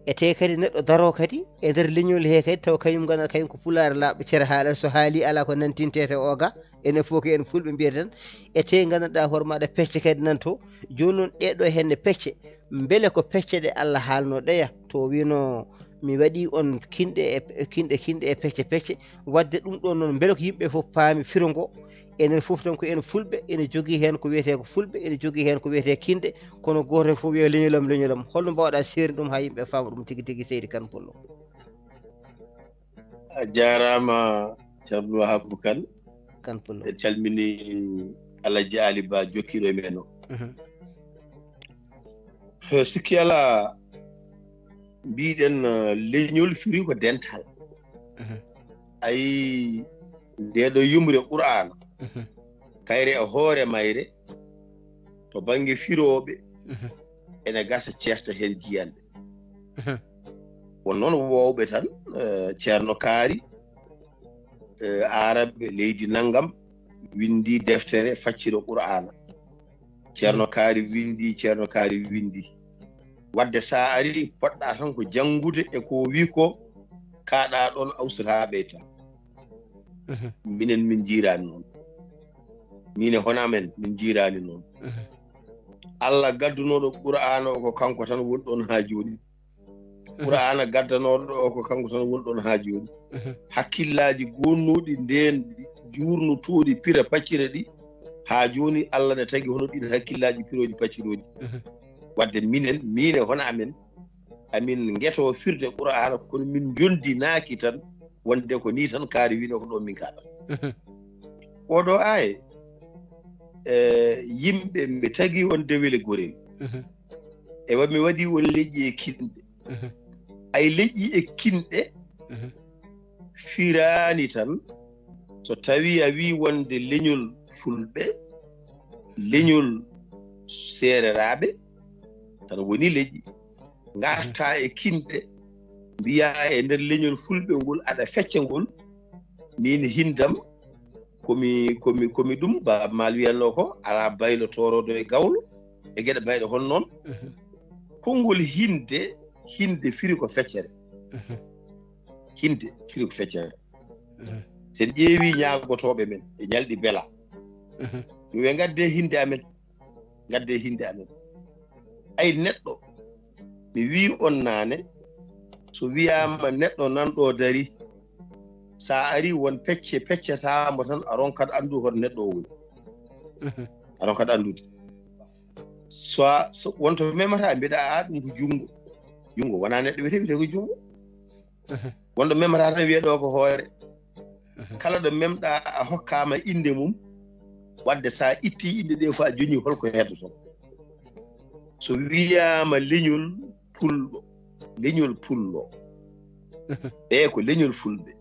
E tee kadi neɗɗo daro kadi e nder leñol he kadi taw kañum nganndanɗaa kañum ko pulaar laaɓɗo cere haaɗa so haali alaa ko nantintee e o ga. Enen fof ko en fulɓe mbiyeten. E tee nganndanɗaa hoore maaɗa pecce kadi nan to. Jooni noon ɗee ɗoo heen ne pecce, mbele ko pecce ɗe Allah haalno ɗeya to o wiino mi waɗi on kinɗe e kinɗe kinɗe e pecce pecce. Waɗde ɗum ɗoon noon mbele ko yimɓe fof paami firo ngo. Enen fof tan ko en fulɓe, ene jogii heen ko wiyetee ko fulɓe, ene jogii heen ko wiyetee kinɗe, kono gooto heen fof wiya leñolam, leñolam. Holno mbaawɗaa seerni ɗum haa yimɓe faama ɗum tigi tigi, seydi Kan Pullo? A jaaraama, Ceerno Abdul Wahaabu Kan. Kan Pullo. En calminii Alhaji Ali Ba jokkiiɗo e men o. Mhm. Eh, sikki alaa, mbiɗen, eh, leñol firi ko dental. Mhm. Ayi, ndee ɗoo yumre Qur'aana, Mhm. kayre e hoore mayre, to bannge firooɓe, Mhm. ene gasa ceerta heen jiyanɗe. Mhm. Won noon woowɓe tan, eh, Ceerno Kaari, eh, Aarabe leydi nanngam, winndi deftere facciro Qur'aana. Ceerno Kaari winndi, Ceerno Kaari winndi. Waɗde so a arii, poɗɗaa tan ko janngude e ko o wii ko, kaaɗaa ɗoon, a ustataa ɓeyta. Mhm. Minen min njiiraani noon. Min e hono amen, min njiiraani noon. Mhm. Allah gaddunooɗo Qur'aana o ko kanko tan woni ɗoon haa jooni. Qur'aana gaddanooɗo o ko kanko tan woni ɗoon haa jooni. Mhm. Hakkillaaji goonnuɗi ndeen ɗi, juurnotooɗi pira paccira ɗi, haa jooni Allah ne tagi hono ɗiin hakkillaaji pirooji paccirooji. Mhm. Waɗde minen, min e hono amen, amin ngeto firde Qur'aana, kono min njonndinaaki tan wonde ko nii tan kaari wino ko ɗoon min kaaɗata. Mhm. Oɗo aaye, e, yimɓe mi tagi on dewele gorel. Mhm. Ewa mi waɗi on leƴƴi e kinɗe. Mhm. Ay leƴƴi e kinɗe Mhm. firaani tan so tawii a wii wonde leñol fulɓe, leñol seereraaɓe, tan woni leƴƴi. Ngartaa e kinɗe, mbiyaa e nder leñol fulɓe ngol, aɗa fecca ngol, miin hindam, komi, komi, komi ɗum, Baaba Maal wiyatnoo ko, alaa baylo tooroodo e gawlo, e geɗe bayɗe hono noon. Mhm. Konngol hinde, hinde firi ko feccere. Mhm. Hinde firi ko feccere. Mhm. So en ƴeewii ñaagotooɓe men e ñalɗi bela, Mhm. yo ɓe ngaddee hinde amen, ngaddee hinde amen. Ay neɗɗo, mi wii on naane, so wiyaama neɗɗo nan ɗo dari, so a arii won pecce peccataa mo tan, a ronkat anndude hoto neɗɗo o woni. Mhm. A ronkat anndude. So a, so wonto memata, mbiɗa a ɗum ko junngo. Junngo wonaa neɗɗo wiyetee, wiyetee ko junngo. Mhm. Wonɗo memata tan wiya ɗo ko hoore. Mhm. Kala ɗo memɗa a hokkaama innde mum, Wadde so a itti inɗe ɗe fof a joñi, holko heddoto? So wiyaama leñol pullo, leñol pullo, ɓe ko leñol fulɓe.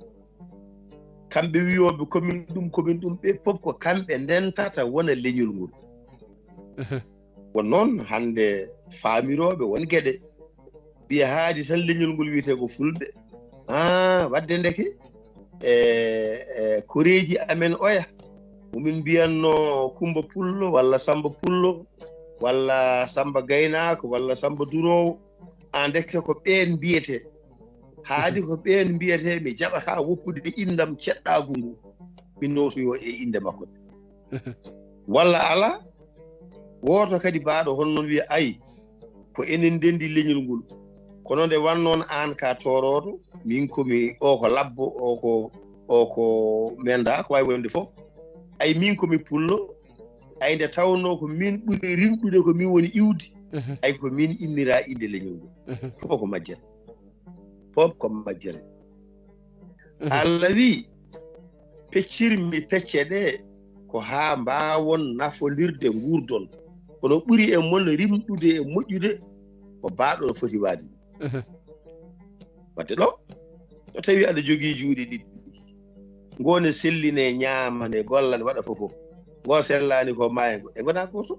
Kamɓe wiyooɓe komin ɗum, komin ɗum, ɓe fof ko kamɓe ndentata wona leñol ngol. Ko noon hannde faamirooɓe won geɗe mbiya haadi tan leñol ngol wiyetee ko fulɓe. Ah, wadde ndeke e, e koreeji amen oya, mumin mbiyanno Kumba Pullo walla Samba Pullo walla Samba Gaynaako walla Samba Duroowo. Ah, ndeke ko ɓeen mbiyetee. Haadi ko ɓeen mbiyetee, mi jaɓataa woppude inndam ceɗɗaagu ngu, mi nootoyoo e innde makko. Walla alaa, wooto kadi baaɗo hono noon wiya, "Ay, ko enen ndenndi leñol ngol." Kono nde wannoon aan ka toorooto, min ko mi, o ko labbo, o ko, o ko menda, ko waawi wonde fof. Ay, min ko mi pullo, ay, nde tawnoo ko min ɓuri rimɗude, ko min woni iwdi, ay, ko min innira innde leñol ngol. Fof ko majjere. Fof ko majjere. Allah wi, "Peccirmi pecce ɗe ko haa mbaawon nafondirde, nguurdon. Kono ɓuri e mon rimɗude e moƴƴude ko baaɗo no foti waade." Wadde ɗo, so tawi aɗa jogii juuɗe ɗiɗi, ngo ne selline, ñaama ne, golla ne, waɗa fof fof, ngo sellaani ko maayo ngo, ɗe ngonaa gooto.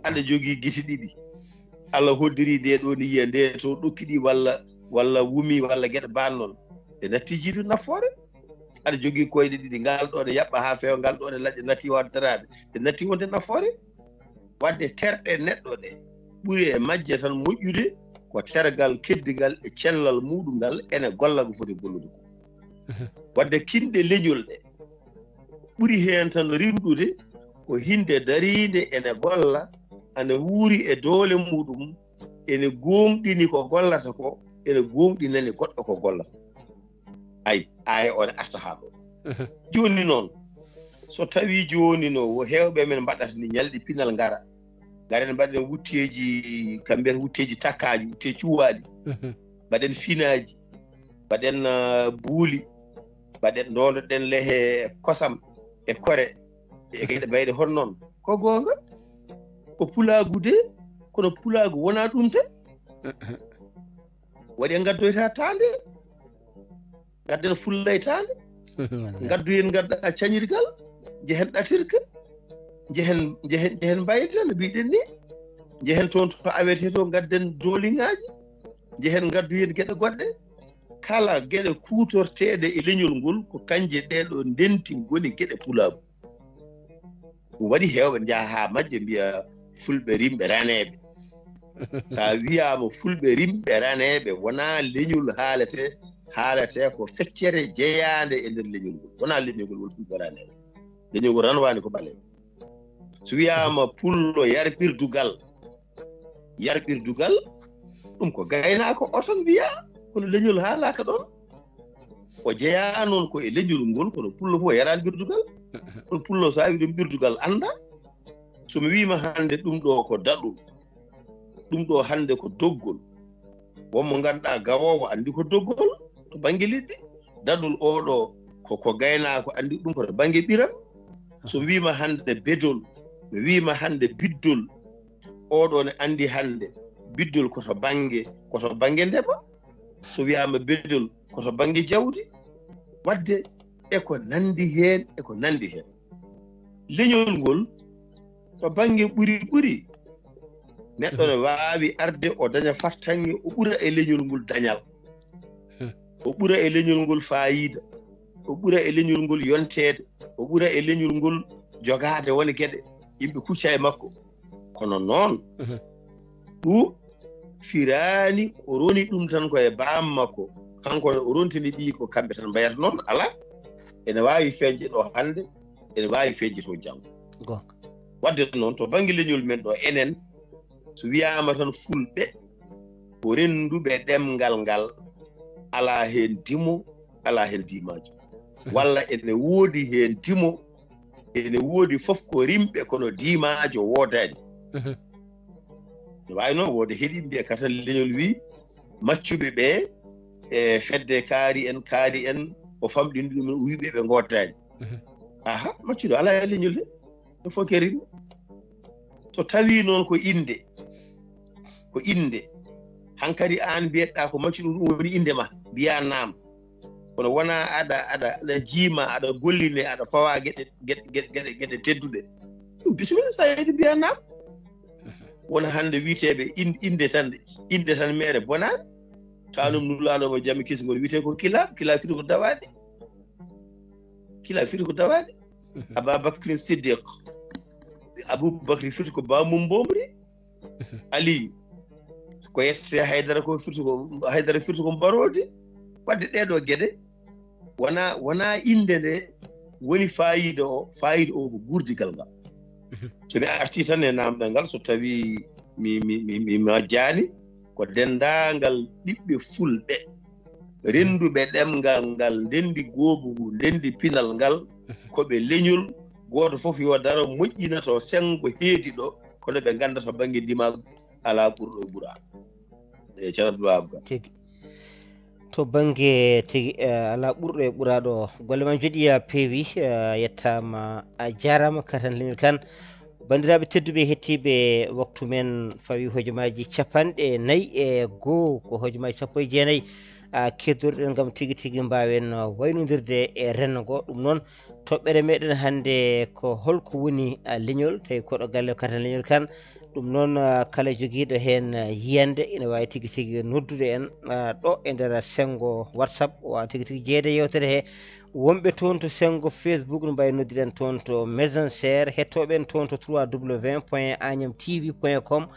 Aɗa jogii gite ɗiɗi, Allah hoddiri nde ɗo ni yiya nde to ɗokkiɗi walla, walla wumi walla geɗe baan noon, ɗe natti jiidu nafoore. Aɗa jogii koyɗe ɗiɗi, ngal ɗo ne yaɓɓa haa feewa, ngal ɗo ne laƴa, natti waɗde daraade, ɗe natti wonde nafoore. Wadde terɗe neɗɗo ɗe ɓuri e majje tan moƴƴude ko tergal keddigal e cellal muɗum ngal ene golla ko foti gollude ko. Wadde kinɗe leñol ɗe ɓuri heen tan rimɗude ko hinde dariinde ene golla, ene wuuri e doole muɗum, ene gooŋɗini ko gollata ko, ene gooŋɗinani goɗɗo ko gollata. Ay, aaya o ne arta haa ɗo. Jooni noon, so tawi jooni no wo heewɓe men mbaɗata ni, ñalɗi pinal ngara, ngaren mbaɗen wutteeji, kamɓe mbiyata wutteeji takkaaji, wutteeji cuwaaɗi, mbaɗen finaaji, mbaɗen, ah, buuli, mbaɗen ndondoɗen lehe kosam e kore e geɗe mbayɗe hono noon. Ko goonga, ko pulaagu de, kono pulaagu wonaa ɗum tan. Waɗi en ngaddoyta taande, ngadden fullay taande, ngaddoyen, ngadda cañirgal, njehen ɗatirka, njehen, njehen, njehen mbayla no mbiɗen ni, njehen toon to awetee to, ngadden dooliŋaaji, njehen ngaddoyen geɗe goɗɗe. Kala geɗe kuutorteeɗe e leñol ngol, ko kanje ɗee ɗo ndenti ngoni geɗe pulaagu. Ɗum waɗi heewɓe njaha haa majje mbiya fulɓe rimɓe raneeɓe. So a wiyaama fulɓe rimɓe raneeɓe, wonaa leñol haaletee, haaletee ko feccere jeyaande e nder leñol ngol. Wonaa leñol ngol woni fulɓe raneeɓe. Leñol ngol ranwaani ko ɓaleeɓe. So wiyaama pullo yarɓirdugal, yarɓirdugal, ɗum ko gaynaako o tan mbiyaa, kono leñol haalaaka ɗoon. O jeyaa noon ko e leñol ngol, kono pullo fof yaraani birdugal. Kono pullo so a wi ɗum birdugal annda. So mi wiima hannde ɗum ɗo ko daɗol, ɗum ɗo hannde ko doggol. Won mo ngannduɗaa gawoowo anndi ko doggol to bannge liɗɗi. Daɗol o ɗo ko, ko gaynaako anndi ɗum ko to bannge ɓiral. So mi wiima hannde bedol, mi wiima hannde biddol, o ɗo ne anndi hannde biddol ko to bannge, ko to bannge ndema. So wiyaama bedol ko to bannge jawdi. Wadde e ko nanndi heen, e ko nanndi heen. Leñol ngol to bannge ɓuri ɓuri, neɗɗo ne waawi arde o daña fartaŋŋe, o ɓura e leñol ngol dañal. O ɓura e leñol ngol faayiida, o ɓura e leñol ngol yonteede, o ɓura e leñol ngol jogaade won geɗe, yimɓe kucca e makko. Kono noon, ɗum firaani o roni ɗum tan ko e baam makko, kanko ne o rontini ɓiyi ko kamɓe tan mbayata noon, alaa. Ene waawi feeñde ɗo hannde, ene waawi feeñde to janngo. Goonga. Wadde noon, to bannge leñol men ɗo, enen, so wiyaama tan fulɓe ko rennduɓe ɗemngal ngal, alaa heen dimo, alaa heen diimaajo. Walla ene woodi heen dimo, ene woodi fof ko rimɓe, kono diimaajo woodaani. No waawi noon wooda heɗiiɓe mbiya katan leñol wi maccuɓe ɓe e fedde kaari en, kaari en, o famɗini ɗum en, o wi ɓe ɓe ngoodaani. Aha, maccuɗo alaa e leñol he. Ɗum fof keeriɗo. So tawii noon ko innde, ko innde, hankadi aan mbiyeɗaa ko maccuɗo, ɗum woni innde ma, mbiyaa naam. Kono wonaa aɗa, aɗa, aɗa jiima, aɗa golline, aɗa fawaa geɗe, geɗe, geɗe, geɗe, geɗe tedduɗe. Ɗum bisimilla, so a yeeɗi mbiyaa naam. Wona hannde wiyeteeɓe in-, innde tan, innde tan meere bonaare. Taanum nulaaɗo mo jami kisngol wiyetee ko Kilaab, Kilaab fiti ko dawaade. Kilaab fiti ko dawaade. Ababakrin Siddiq. Abubakri fiti ko bamum mbomri. Ali ko yette Haydara ko fiti ko Haydara fiti ko mbaroodi. Wadde ɗee ɗoo geɗe wona, wona innde nde woni faayiida o, faayiida o ko guurdigal ngal. So mi artii tan e naamndal ngal, so tawii mi, mi, mi, mi majjaani, ko denndaangal ɓiɓɓe fulɓe, rennduɓe ɗemngal ngal, ndenndi goobu ngu, ndenndi pinal ngal, ko ɓe leñol, gooto fof yo daro moƴƴina to senngo heedi ɗo, kono ɓe ngannda to bannge ndimaagu alaa ɓurɗo ɓura. E Ceerno Abdoulaye Abou Kane. Tigi. To bannge tigi, eh, alaa ɓurɗo e ɓuraaɗo. Golle ma njoɗi, a peewi, eh, yettaama, a jaaraama, Katan Leñol Kan. Banndiraaɓe tedduɓe, hettiiɓe waktu men fawi hojomaaji capanɗe nayi e goo, ko hojomaaji sappo e jeenayi, ah, keddorɗen ngam tigi tigi mbaawen, ah, waynondirde e renndo ngo. Ɗum noon, toɓɓere meɗen hannde ko holko woni, ah, leñol, tawi koɗo galle Katan Leñol Kan. Ɗum noon, ah, kala jogiiɗo heen, ah, yiyannde ina waawi tigi tigi noddude en, ah, ɗo e nder senngo WhatsApp, o waawa tigi tigi jeyeede e yeewtere he. Wonɓe toon to senngo Facebook no mbawi noddude en toon to Messenger, hettooɓe en toon to trois W point agnam T V point com,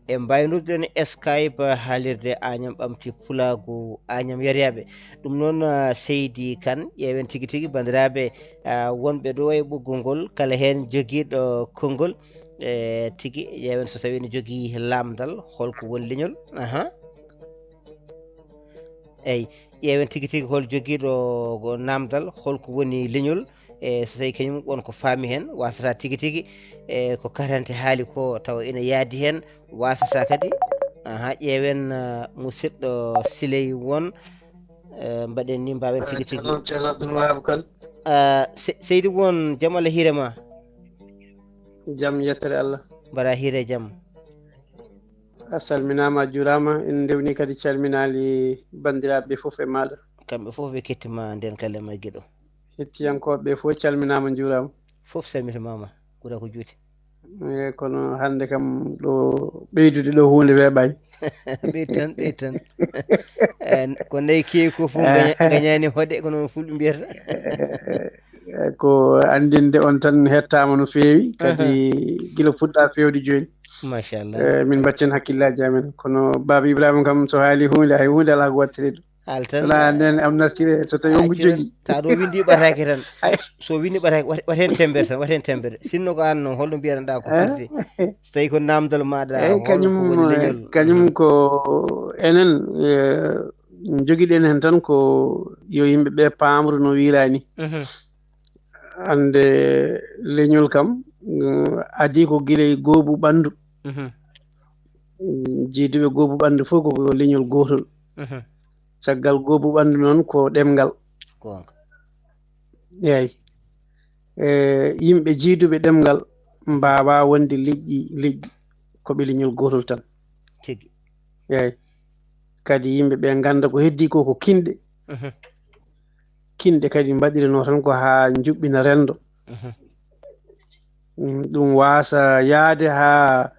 e mbawi noddude en Skype, ah, haalirde Agnam Ɓamti Pulaagu Agnam Yariyaaɓe. Ɗum noon, ah, Seydi Kan, ƴeewen tigi tigi banndiraaɓe, ah, wonɓe ɗo e ɓoggol ngol, kala heen jogiiɗo konngol, e tigi ƴeewen so tawii no jogii laamndal, holko woni leñol? Aha. Eyi, ƴeewen tigi tigi hol jogiiɗo ko naamndal, holko woni leñol, e so tawii kañum won ko faami heen, waasata tigi tigi, e ko Karante haali ko tawa ina yaadi heen, waasata kadi. Aha, ƴeewen, ah, musidɗo Siley Won, eh, mbaɗen ni mbaawen tigi tigi. Ceerno, Ceerno Abdoul Wahab Kane. Ah, Se-, Seydi Won, jam Allah hiire ma? Jam, yettere Allah. Mbaɗa hiire jam. A salminaama, a juuraama. En ndewni kadi calminaali banndiraaɓe fof e maaɗa. Kamɓe fof ɓe kettima nden kala ma giɗo. Hettiyankooɓe fof calminaama, njuuraama. Fof salmitimaama, ɓura ko juuti. Eh, kono hannde kam ɗo ɓeydude ɗo huunde weeɓaani. Ɓeydu tan, ɓeydu tan. Eh, ko nayi keewi ko fof gaña-, gañaani hoɗe, ko noon fulɓe mbiyata. Eh, ko anndinde on tan hettaama no feewi, kadi gila puɗɗa feewde jooni. Machallah. Eh, min mbatten hakkillaaji amen. Kono Baaba Ibrahima kam so haali huunde, hay huunde alaa ko wattiri ɗum. Haal tan. Sona nen am nartire, so tawi omo jogi. Tawa ɗo windi ɓataake tan. Ay. So windi ɓataake, wat, wat heen temmbere tan, wat heen temmbere. Sinno ko aan noon, holno mbiyanɗa ko firti? So tawi ko naamndal maaɗa, eh, holno kañum, ko woni leñol? Kañum ko enen, eh, jogiɗen heen tan ko yo yimɓe ɓe paamru no wiiraa ni. Mhm. Annde leñol kam, mm, adii ko gila e goobu ɓanndu. Mhm. Mm, jiiduɓe goobu ɓanndu fof ko, ko leñol gootol. Mhm. Caggal goobu ɓanndu noon ko ɗemngal. Goonga. Eey. E, yimɓe jiiduɓe ɗemngal mbaawaa wonde leƴƴi, leƴƴi ko ɓe leñol gootol tan. Tigi. Eey. Kadi yimɓe ɓe ngannda ko heddii ko, ko kinɗe. Mhm. Kinɗe kadi mbaɗiranoo tan ko haa njuɓɓina renndo. Mhm. Mm, ɗum waasa yahde haa,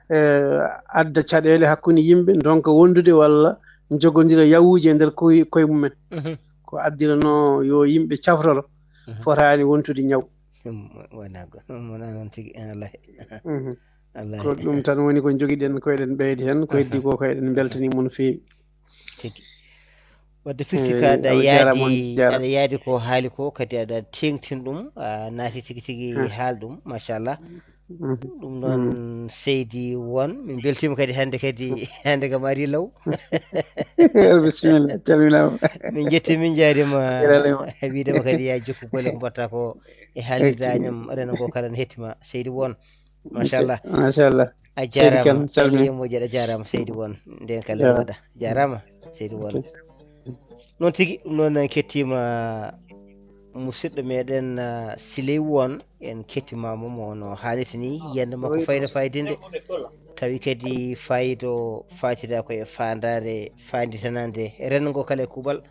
eh, adda caɗeele hakkunde yimɓe, ndonka wondude walla njogondira yawuuji e nder koye, koye mumen. Mhm. Ko addiranoo yo yimɓe caftoro, mhm, fotaani wontude ñaw. Ɗum wonaa go-, ɗum wonaa noon tigi, wallahi. Mhm. Wallahi. Ko ɗum tan woni ko njogiɗen, ko eɗen ɓeydi heen, ko, aha, heddi ko, ko eɗen mbeltanii mo no feewi. Tigi. Wadde firti, eh, ka aɗa, awa, jaaraama on, yaadi, jaaraama, aɗa yaadi ko haali ko, kadi aɗa teeŋtin ɗum, a naati tigi tigi, hmm, haal ɗum, machallah. Mhm. Ɗum noon, mhm, Seydi Won, min mbeltiima kadi hannde kadi, hannde kam ari law. Bisimilla, calminaama. Min njetti, min njaarima, wiidema kadi ya jokku golle ko mbaɗta ko e haalirde Agnam renndo ngo kala ne hettima, Seydi Won. Machallah. Machallah. A jaaraama. Seydi Kan, calmini. Seydi Yemo Jeeɗa, a jaaraama, Seydi Won. Nden kala, jaaraama, waɗa. Jaaraama, Seydi Won. Ok. Noon tigi, ɗum noon en kettiima Musidɗo meɗen, ah, Siley Won, en kettimaama mo no haaliti ni, yiyannde makko fayda faydinde. Tawi kadi fayda o faatida ko e faandaare faanditanande renndo ngo kala e kuuɓal.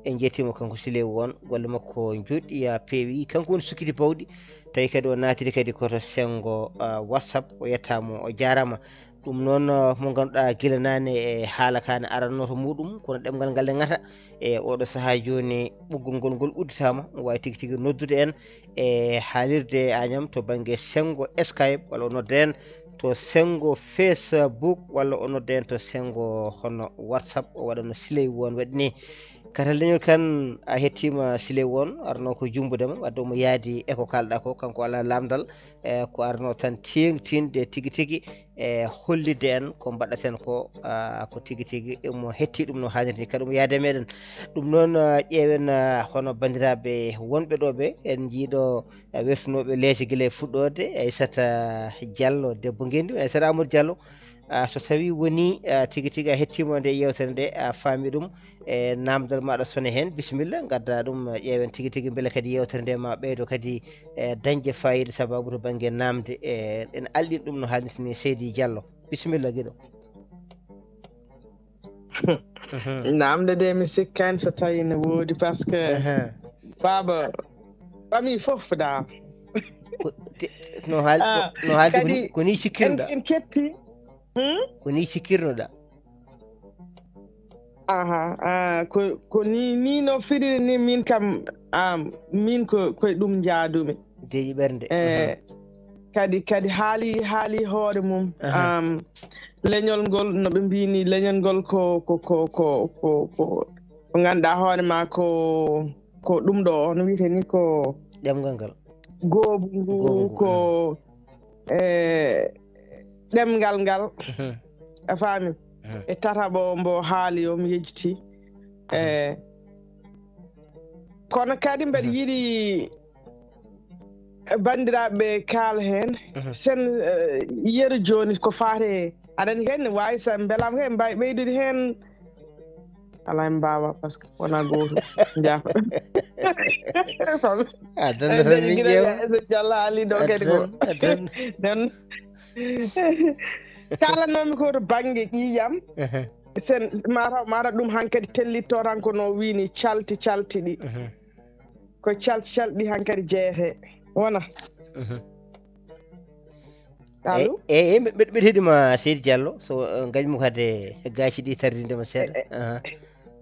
En njettiima kanko Siley Won, golle makko njuɗɗi, yaa peewi. Kanko woni sukkiti bawɗi. Tawi kadi o naatiri kadi koto senngo, ah, WhatsApp, o yettaama, o jaaraama. Ɗum noon, ah, mo ngannduɗaa gila naane e haala ka ne aranno to muuɗum, kono ɗemngal ngal e ŋata. E oɗo sahaa jooni, ɓoggol ngol ngol udditaama, o waawi tigi tigi noddude en e haalirde Agnam to bannge senngo Skype, walla o nodda en to senngo Facebook, walla o nodda en to senngo hono WhatsApp, o waɗa no Siley Won waɗi ni. Katal leñol kan, a hettiima Siley Won, arno ko jumbude ma, wadde omo yaadi e ko kaalɗa ko, kanko alaa lamndal, e ko arno tan teeŋtinde tigi tigi, e hollitde en ko mbaɗaten ko, ah, ko tigi tigi omo hetti ɗum no haanirta ni, kadi omo yaadi e meɗen. Ɗum noon, ah, ƴeewen, ah, hono banndiraaɓe wonɓe ɗo ɓe, en njiiɗo, ah, wertunooɓe leese gila e fuɗɗoode, Aissata Diallo, debbo ngenndi, Aissata Amadou Diallo. Ah, so tawii wonii, ah, tigi tigi a hettiima nde yeewtere nde, a faami ɗum, e naamndal maaɗa sone heen, bisimilla, ngadda ɗum, eh, ƴeewen tigi tigi mbele kadi yeewtere nde ma ɓeydo kadi, eh, dañde faayiida sababu to bannge naamnde, eh, en alɗin ɗum no haanirta ni. Seydi Diallo, bisimilla giɗo. Mhm. Naamnde de mi sikkaani so tawii ne woodi, parce que Aha. Baaba ɓami fof da. Ko, te, no haal-, Ah, no haaldi ko kadi ni, ko ni cikkirno en, ɗa. En ketti. Hmm? Ko ni cikkirno ɗa. Aha, ah, ko, ko ni, ni no firiri ni, min kam, am, min ko, koye ɗum njaadumi. Deeƴi ɓernde. Eh, Mhm. Kadi, kadi haali, haali hoore mum. Aha. Am, leñol ngol, no ɓe mbini, leñol ngol ko, ko, ko, ko, ko, ko, ko ngannduɗaa hoore ma ko, ko ɗum ɗo, no wiyetee ni ko Ɗemngal ngal. Goobu ngu, Goobu ngu, ko, mhm. E, ɗemngal ngal. Mhm. A faami? Mhm. E tataɓo mbo haali o, mi yejjiti. E, Mhm. Kono kadi mbeɗa Mhm. yiɗi banndiraaɓe kaala heen. Mhm. Sen, eh, yeru jooni ko faate, aɗa anndi kadi ne waawi, so mbelaama kadi, mbaawi ɓeydude heen. Alaa, en mbaawa, parce que wonaa gooto. Njaafo. A tan, en tan dañi min gila ƴeewa. Ɓe Diallo haali ɗo kadi ko. A tan, a tan. Nden, kaalanoomi ko to bannge ƴiiƴam. Ehe. Sen, mataw, mataw ɗum hankadi tellitto tan ko no wini calti, calti ɗi. Ehe. Ko calti, calti ɗi hankadi jeeyete. Wona. Ehe. Allo? Eyi, eyi, eyi, mbe-, mbe-, mbeɗa heɗi ma, Seydi Diallo, so, eh, ngañmu kadi e gaaci ɗi tardinde ma seeɗa. Eh, eh. Aha.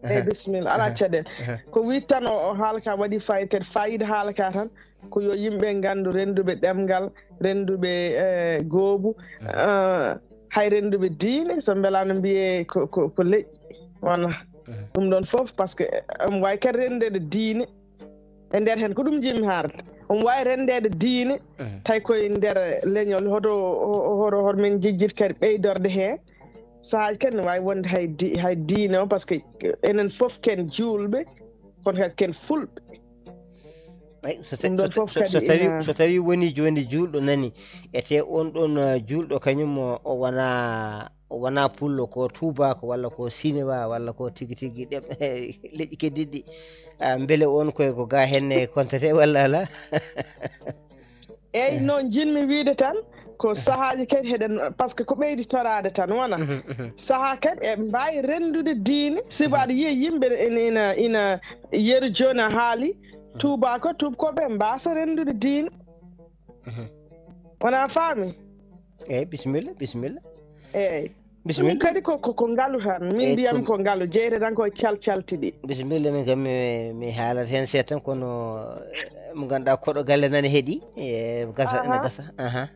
Eyi, bisimilla, alaa caɗeele. Aha. Ko wiy tan o, o haala ka waɗi fayida, fayida haala ka tan, ko yo yimɓe nganndu rennduɓe ɗemngal, rennduɓe, eh, goobu, Aha. eh, hay rennduɓe diine, so mbelaano mbiyee ko, ko, ko leƴƴi, wona. Aha. Ɗum ɗoon fof, parce que, eh, omo waawi kadi renndeede diine, e nder heen, ko ɗum njiɗmi haalde. Omo waawi renndeede diine, Mhm. tawi koye nder leñol, hoto, ho-, hoto, hoto men njejjit kadi ɓeydorde heen. Sahaaji kadi ne waawi wonde hay di-, hay diine o, parce que enen fof ken juulɓe, kono kadi ken fulɓe. Ay, so ta-, Ɗum ɗoon so ta-, fof so, kadi so tawi, ina so tawi woni jooni juulɗo nani, ete on ɗon, uh, juulɗo kañum o, o wona o wonaa pullo, ko tuubaako walla ko sinuwaa walla ko tigi tigi ɗem-, leƴƴi keddiiɗi. Ah, mbele on koye ko ga henne kontete walla alaa? Eyi, no njiɗmi wiyde tan, ko sahaaji kadi heɗen, parce que ko ɓeydi toraade tan, wona? Mhm, mhm. Sahaa kadi eɓe mbaawi renndude diine, sibu Mhm. aɗa yiya yimɓe ina, ina, ina yeru jooni a haali, Mhm. tuubaako, tuubakooɓe mbaasa renndude diine. Mhm. Wona faami? Eyi, bisimilla, bisimilla. Eyi. Bisimilla. Ɗum kadi ko, ko, ko ngalu tan. Min Eyi, mbiyam ko ko ngalu. Jeyte tan ko cal-, calti ɗi. Bisimilla, min kam mi, mi haalata heen seeɗa tan, kono, eh, mo ngannduɗaa koɗo galle nana heɗi. E gasa, ene Aha. gasa. Aha.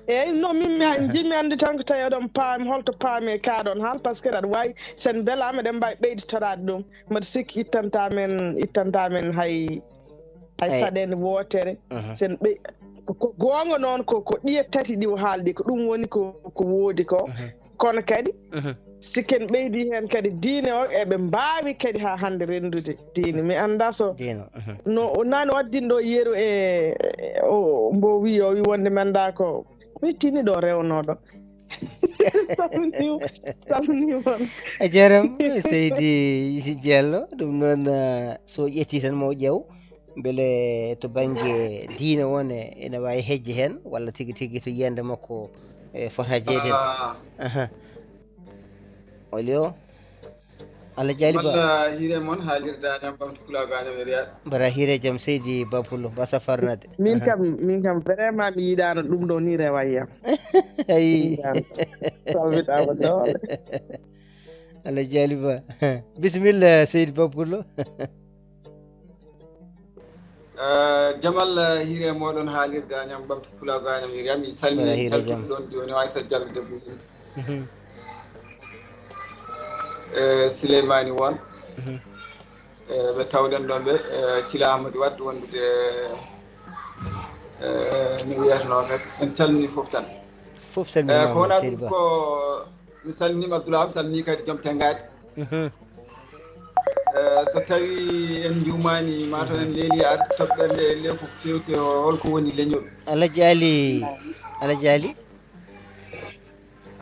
Eyi, no min mi Aha. njiɗmi annde tan ko tawi oɗon paami, holto paami e ka ɗon haal, parce que aɗa waawi, sen mbelaama, eɗen mbaawi ɓeyditoraade ɗum. Mbaɗa sikki ittanta men, ittanta men hay, hay Eyi. saɗeende wootere. Mhm. Sen ɓe-, ko, ko goonga noon, ko, ko ɗiye tati ɗi o haaldi, ko ɗum woni ko, ko woodi ko. Mhm. Kono kadi, Mhm. si ken ɓeydi heen kadi diine o, eɓe mbaawi kadi haa hannde renndude diine. Mi anndaa so Diine, mhm. no, o nani o addin ɗo yeru e, e o, mbo wiyi, o wiyi wonde mi anndaa ko, mi tini ɗo rewnooɗo. Salminiima, salminiima on. A jaaraama, Seydi Diallo. Ɗum noon, ah, so ƴetti tan mo ƴeew. Mbele to bannge diine won e, ene waawi hejje heen, walla tigi tigi to yiyannde makko e fota jeeyde heen? Ah. Aha. Olio. Allah jaali ba. Malla hiire mon haalirde Añam Ɓamtu Pulaagu Añam e Riyad. Mbaɗa hiire jam seydi Ba Pullo, mbasa farnade. Min Aha. kam, min kam vraiment mi yiɗaano ɗum ɗo ni rewa yam. Ayi. Min kam, salmitaama doole. Allah jaali ba. Bisimilla seydi Ba Pullo. Eh, Jamal, eh, hiire mooɗon haalirde Añam Ɓamtu Pulaagu Añam Riyad. Mi salmini Wala hiire jam. Kaltuɗo ɗon jooni o Aysat Jallo debbo Binta. Mhm. Eh, Sileymaani Won. Mhm. Eh, ɓe tawɗen ɗon ɓe, eh, Cila Ahmadu Wad wondude, eh, no wiyatnoo kadi. En calmini fof tan. Fof Eh, salminiima, ko wonaa seydi ɗum Ba. Ko mi salminiima Abdoulaye, mi salminii kadi joom tenngaade. Mhm. Eh, so tawii en njuumaani, ma taw en Mhm. leeli arde toɓɓere nde, e le ko feewti e holko woni leñol. Alhaji Ali, Alhaji Ali?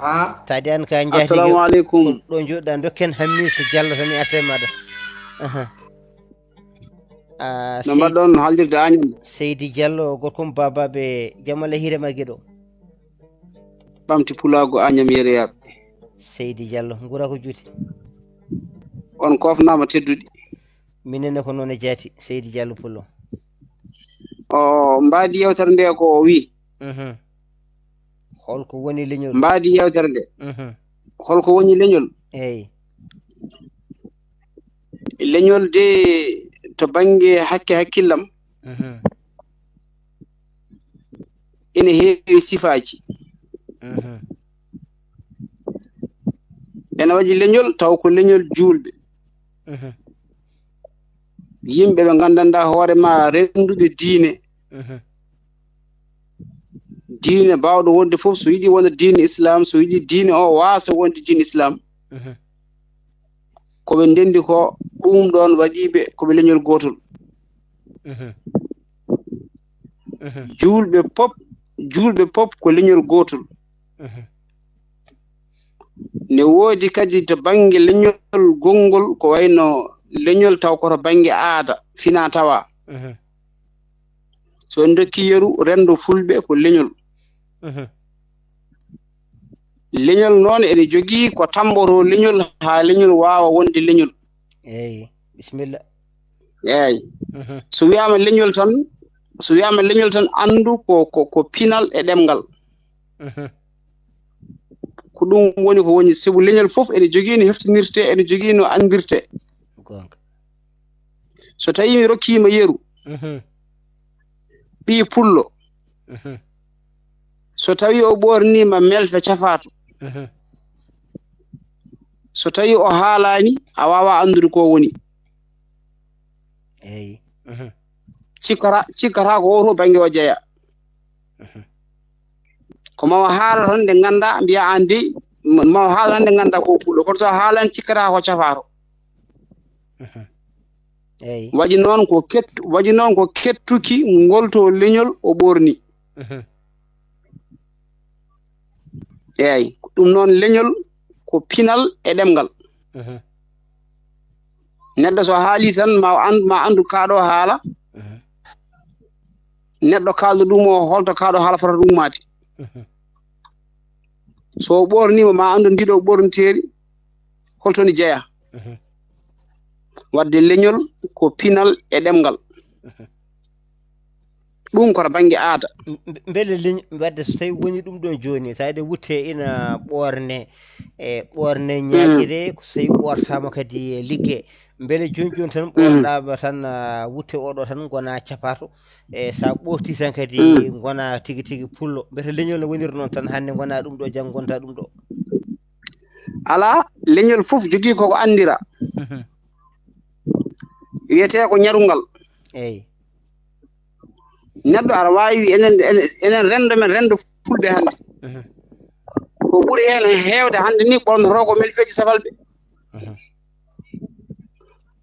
Ah? Taade an ka njaati Assalamu aleykum. Ɗo njoɗɗa, dokken Hammisu Jallo tan mi arta e maɗa. Aha. Ah, No Seydi mbaɗɗon haalirde Añam? Seydi Jallo, gorko mo Babaɓe, jam Allah hiire ma geɗo. Ɓamti Pulaagu Añam Yereyaaɓe. Seydi Jallo, nguura ko juuti. On koofnaama tedduɗi. Minenne ko noon e jaati, Seydi Jallo Pullo. O mbaadi yewtere nde ko o wi. Mhm. Holko woni leñol? Mbaadi yewtere nde. Mhm. Holko woni leñol? Eyi. Leñol de to bannge hakke hakkillam. Mhm. Ene heewi sifaaji. Mhm. Ene waɗi leñol taw ko leñol juulɓe. Mhm. Yimɓe ɓe nganndanɗaa hoore ma rennduɓe diine. Mhm. Diine baawɗo wonde fof, so yiɗi wona diine Islam, so yiɗi diine o waasa wonde diine Islam, Mhm. ko ɓe ndenndi ko ɗum ɗoon waɗi ɓe ko ɓe leñol gootol. Mhm. Mhm. Juulɓe pop, juulɓe pop ko leñol gootol. Mhm. Ne woodi kadi to bannge leñol gonngol ko wayno leñol taw ko to bannge aada, fina tawa. Mhm. So en ndokki yeru, renndo fulɓe ko leñol. Mhm. Leñol noon ene jogii ko tammbotoo leñol haa leñol waawa wonde leñol. Eeyi, bisimilla. Eeyi. Mhm. So wiyaama leñol tan, so wiyaama leñol tan, anndu ko, ko, ko pinal e ɗemngal. Mhm. Ko ɗum woni ko woni, sabu leñol fof ene jogii no heftinirtee, ene jogii no anndirtee. Goonga. So tawii mi rokkiima yeru, Mhm. ɓii pullo, Mhm. so tawii o ɓoorniima melfe cafaato, Mhm. so tawii o haalaani, a waawaa anndude ko woni. Eeyi. Mhm. Cikkata, cikkata ko oto bannge o jeya. Mhm. Ko ma o haala tan nde nganndaa, mbiya aan dey, ma o haala tan nde nganndaa ko pullo. Kono so a haalan cikkata ko cafaato. Mhm. Eeyi. Waɗi noon ko kettu-, waɗi noon ko kettuki ngol to leñol o ɓoorni. Mhm. Eeyi, ɗum noon leñol ko pinal e ɗemngal. Mhm. Neɗɗo so haali tan ma o an-, ma anndu kaa ɗo haala. Mhm. Neɗɗo kaalɗo ɗum o holto kaa ɗo haala fotata ummaade. Mhm. So o ɓoorniima ma anndu ndiɗo ɓoorniteeri holto ndi jeya. Mhm. Waɗde leñol ko pinal e ɗemngal. Mhm. Ɗum ko to bannge aada. M-, m-, mbele leñ-, wadde so tawii woni ɗum ɗoon jooni, tawde wutte ina ɓoorne, e ɓoorne Mm. ñaaƴire, ko so tawii ɓoortaama kadi e ligge. Mbele jooni jooni tan Mm. ɓoorɗaama tan, ah, wutte oɗo tan ngona capato. E so a ɓoortii tan kadi Mm. ngona tigi tigi pullo. Mbete leñol no woniri noon tan hannde ngona ɗum ɗo, janngo ngonta ɗum ɗo. Alaa, leñol fof jogii ko ko anndira. Mhm. Wiyetee ko ñarungal. Eeyi. Neɗɗo aɗa waawi wi enen, enen, enen renndo men, renndo fulɓe hannde. Mhm. Ko ɓuri heen heewde hannde ni ɓornotoo ko melfeeji safalɓe. Mhm.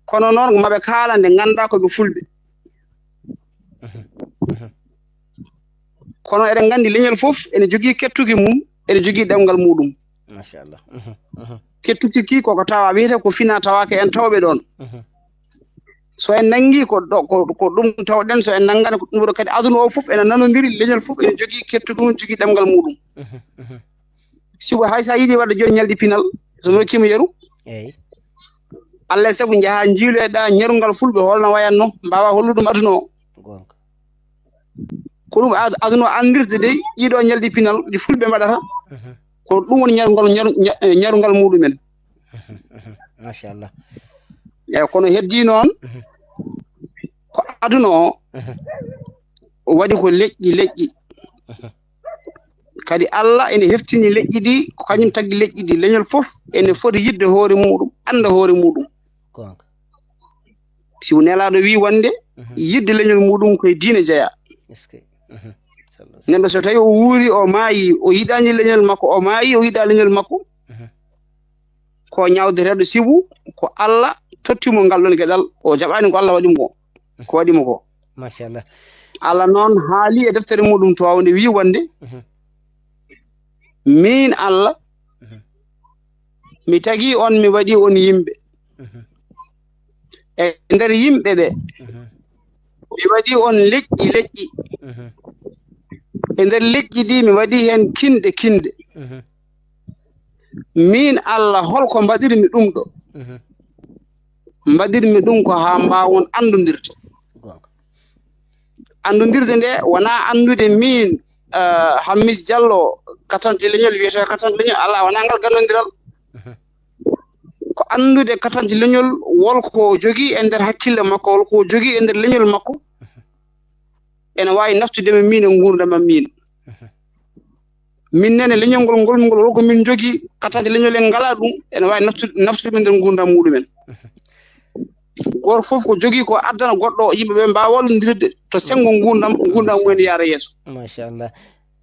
Kono noon ko maɓe kaala nde nganndaa ko ɓe fulɓe. Mhm. Mhm. Kono eɗen nganndi leñol fof ene jogii kettuki mum, ene jogii ɗemngal muɗum. Machallah. Mhm. Mhm. Kettuki ki koko tawa wiyetee ko fina tawa ko en tawɓe ɗoon. Mhm. So en nanngi ko ɗo, ko, ko ɗum tawɗen, so en nanngani ko ɗum ɗo kadi aduna o fof ene nanondiri, leñol fof ene jogii kettuɗum, jogii ɗemngal muɗum. Sibu hay so a yiɗi waɗde jooni ñalɗi pinal, so mi rokkiima yeru, Eyi. Allah e sabu njaha njiiloyɗa ñerungal fulɓe holno wayanno, mbaawa hollude ɗum aduna o. Goonga. Ko ɗum ad-, aduna o anndirde dey, ɗiɗo ñalɗi pinal ɗi fulɓe mbaɗata, ko ɗum woni ñarungol, ñaru-, ña-, eh, ñarungal muɗumen. Machallah. Eyi, kono heddii noon, ko aduna o, o waɗi ko leƴƴi, leƴƴi. Kadi Allah ene heftini leƴƴi ɗi, ko kañum tagi leƴƴi ɗi. Leñol fof ene foti yiɗde hoore muɗum, annda hoore muɗum. Goonga. Si o nelaaɗo wii wonde yiɗde leñol muɗum koye diine jeyaa. Est-ce que? Sallallahu. Neɗɗo so tawi o wuuri, o maayi, o yiɗaani leñol makko, o maayi, o yiɗaa leñol makko, ko ñaawdeteeɗo sibu ko Allah totti mo ngal ɗon geɗal, o jaɓaani ko Allah waɗi mo ko, ko waɗi mo ko. Machallah. Allah noon haali e deftere muɗum towawnde, wii wonde, miin Allah, mi tagi on, mi waɗi on yimɓe. E nder yimɓe ɓe, mi waɗi on leƴƴi, leƴƴi. E nder leƴƴi ɗi, mi waɗi heen kinɗe, kinɗe. Miin Allah, holko mbaɗirmi ɗum ɗo? Mbaɗirmi ɗum ko haa mbaawon anndondirde. Goonga. Anndondirde nde wonaa anndude miin, eh, Hammis Diallo, katante leñol, wiyetee katante leñol, alaa, wonaa ngal gannondiral. Ko anndude katante leñol, wol ko o jogii e nder hakkille makko, wol ko o jogii e nder leñol makko. Ene waawi naftude mi miin e nguurndam am miin. Min nene leñol ngol, ngol, ngol, wol ko min njogii, katante leñol en ngalaa ɗum, ene waawi naftu-, naftude min nder nguurndam muɗumen. Gooto fof ko jogii ko addana goɗɗo, yimɓe ɓe mbaawa wallondirde to senngo nguurndam, nguurndam mumen yaara yeeso. Machallah.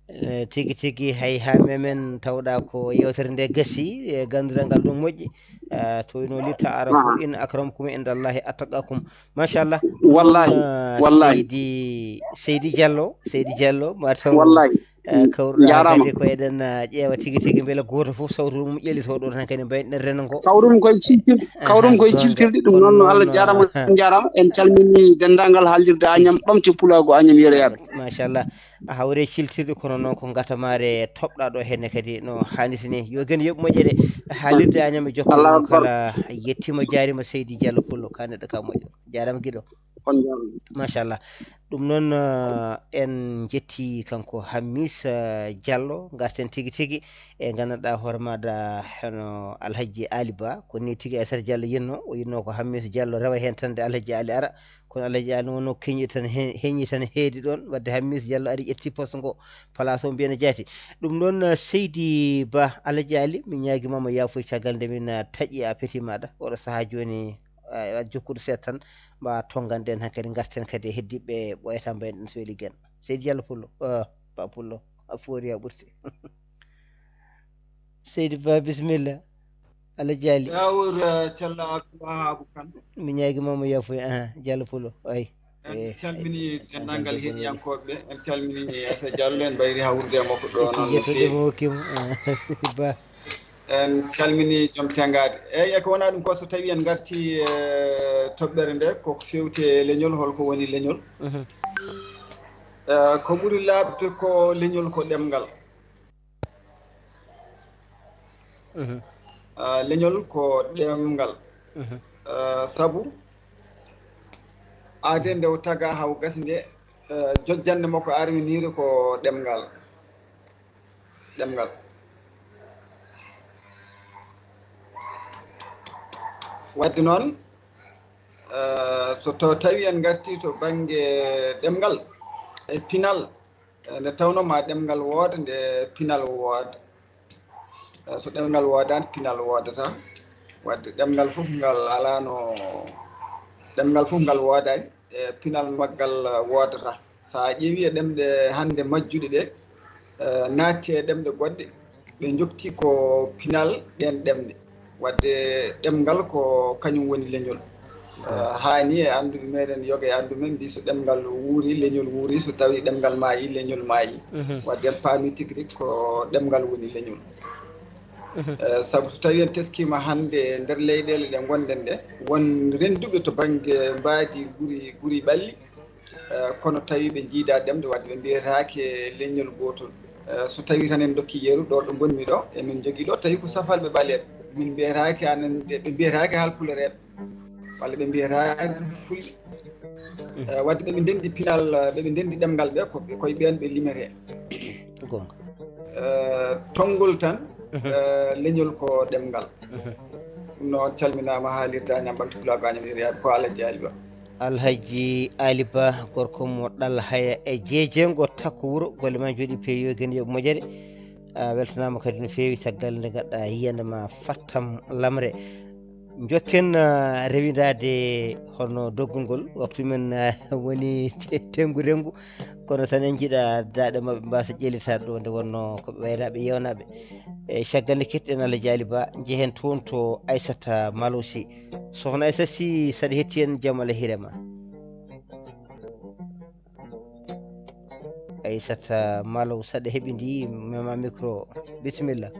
Eh, tigi tigi, hay haa memen tawɗa ko yewtere nde gasi, e ganndiral ngal ɗum moƴƴi. Eh, to ino litta ara fof, in akramkum inda Allahi attaqakum. Machallah. Wallahi, Ɗum, eh, wallahi. Seydi, Seydi Diallo, Seydi Diallo, ma taw, Wallahi. eh, kawruɗa Njaaraama. Kadi ko eɗen, eh, ƴeewa tigi tigi mbele gooto fof sawtu mum ƴellito ɗo tan kadi mbayɗen renndo ngo. Kawrum koye ciltirɗi, kawrum koye Goonga. Ciltirɗi, ɗum noon, Ɗum Allah noon, jaaraama, ah. Njaaraama. En calminii denndaangal haalirde Añam, ɓamti pulaagu Añam yeroyaaɓe. Machallah. A hawre ciltirɗi kono noon ko ngatamaare toɓɗa ɗo henne kadi no haaniti ni. Yo gen yoɓ moƴƴere haalirde Añam e jokkere Allahu mum akbar. Kala. Yettima jaarima Seydi Diallo Pullo, ka neɗɗo ka moƴƴo. Jaaraama giɗo. On njaaraama. Machallah. Ɗum noon, eh, en njetti kanko Hammis, eh, Diallo, ngarten tigi tigi e nganndanɗaa hoore maaɗa hono Alhaji Ali Ba, ko ni tigi Aissata Diallo yinno, o yinno ko Hammis Diallo rewa heen tan de Alhaji Ali ara, kono Alhaji Ali wonno keñi tan he-, heñi tan heedi ɗoon, wadde Hammis Diallo ari ƴetti poste ngo, place o mbiyana jaati. Ɗum noon, eh, Seydi Ba, Alhaji Ali, mi ñaagii ma mo yaafuya caggal nde min, eh, taƴi a peti maaɗa, oɗo sahaa jooni, eh, jokkude seeɗa tan, mbawa tonngande en hankadi, ngarten kadi e heddiiɓe ɓooyata mbayno ɗen so weli gen. Seydi Diallo Pullo, eh, Ba Pullo, a foori a ɓurti. Seydi Ba, bisimilla. Alhaji Ali. Yawur, eh, Calla Abdoulahabu Kan. Mi ñaagii ma mo yaafuya, aha, Diallo Pullo, ay. En Eh, calmini eh, denndaangal eh, heɗiyankooɓe ɓe. En calmini Aissata Diallo, en mbayri hawrude e makko ɗo noon no Yettude feewi. mo hokkimo, eh, Ba. En calmini joom tenngaade. Eeyi, e ko wonaa ɗum ko so tawii en ngartii e toɓɓere nde, ko ko feewti e leñol, holko woni leñol? Mhm. Eh, ko ɓuri laaɓde ko leñol ko ɗemngal. Mhm. Ah, leñol ko ɗemngal. Mhm. Ah, sabu aade nde o taga haw gasi nde, ah, jojjannde makko arminiire ko ɗemngal. Ɗemngal. Wadde noon, ah, so to tawi en ngarti to bannge ɗemngal e pinal, eh, nde tawno ma ɗemngal wooda, nde pinal wooda. Eh, so ɗemngal woodaani, pinal woodata. Wadde ɗemngal fof ngal alaa no, ɗemngal fof ngal woodaani, e pinal maggal woodata. So a ƴeewi e ɗemɗe hannde majjuɗe ɗe, eh, naatti e ɗemɗe goɗɗe, ɓe njokti ko pinal ɗeen ɗemɗe. Wadde ɗemngal ko kañum woni leñol. Eh, haani e annduɓe meɗen, yoga e anndu men, mbi so ɗemngal wuuri, leñol wuuri, so tawi ɗemngal maayi, leñol maayi. Mhm. Wadde en paami tigi rigi ko ɗemngal woni leñol. Eh, sabu so tawii en teskiima hannde e nder leyɗeele ɗe ngonɗen ɗe, won rennduɓe to bannge mbaadi guri, guri ɓalli, eh, kono tawi ɓe njiidaa ɗemɗe, wadde ɓe mbiyetaake leñol gootol. Eh, so tawii tan en ndokkii yeru, ɗo ɗo ngonmi ɗo, emin njogii ɗo tawi ko safalɓe ɓaleeɓe. Min mbiyetaake anen, ɓe mbiyetaake haalpulereeɓe, walla ɓe mbiyetaake fulɓe. Eh, wadde ɓe ɓe ndenndi pinal, eh, ɓe ɓe ndenndi ɗemngal ɓe, ko ɓe, koye ɓeen ɓe limetee. Goonga. Eh, tonngol tan, eh, leñol ko ɗemngal. Ɗum noon, calminaama, haalirde Añam, ɓamti pulaagu Añam, hiriyaaɓe ko Alhaji Ali Ba. Alhaji Ali Ba, gorko mo Ɗal Haya e Jeejeengo Takko Wuro, golle ma njooɗii peewi, yo geni yoɓ moƴƴere. A weltanaama kadi no feewi caggal nde ngadɗa yiyannde ma Fattam Lamre. Njokken, ah, rewindaade hono doggol ngol, waktu men, ah, woni te-, tengu rengu, kono tan en njiɗa daaɗe maɓɓe mbasa ƴellitaade ɗo nde wonno ko ɓe waynaaɓe yewnaaɓe. E caggal nde ketɗen Alhaji Ali Ba, njehen toon to Aissata Malo Sy. Sokhna Aissata Sy, saɗa hetti en, jam Allah hiire ma. Aissata Malo, saɗa heɓindi, mema micro. Bisimilla.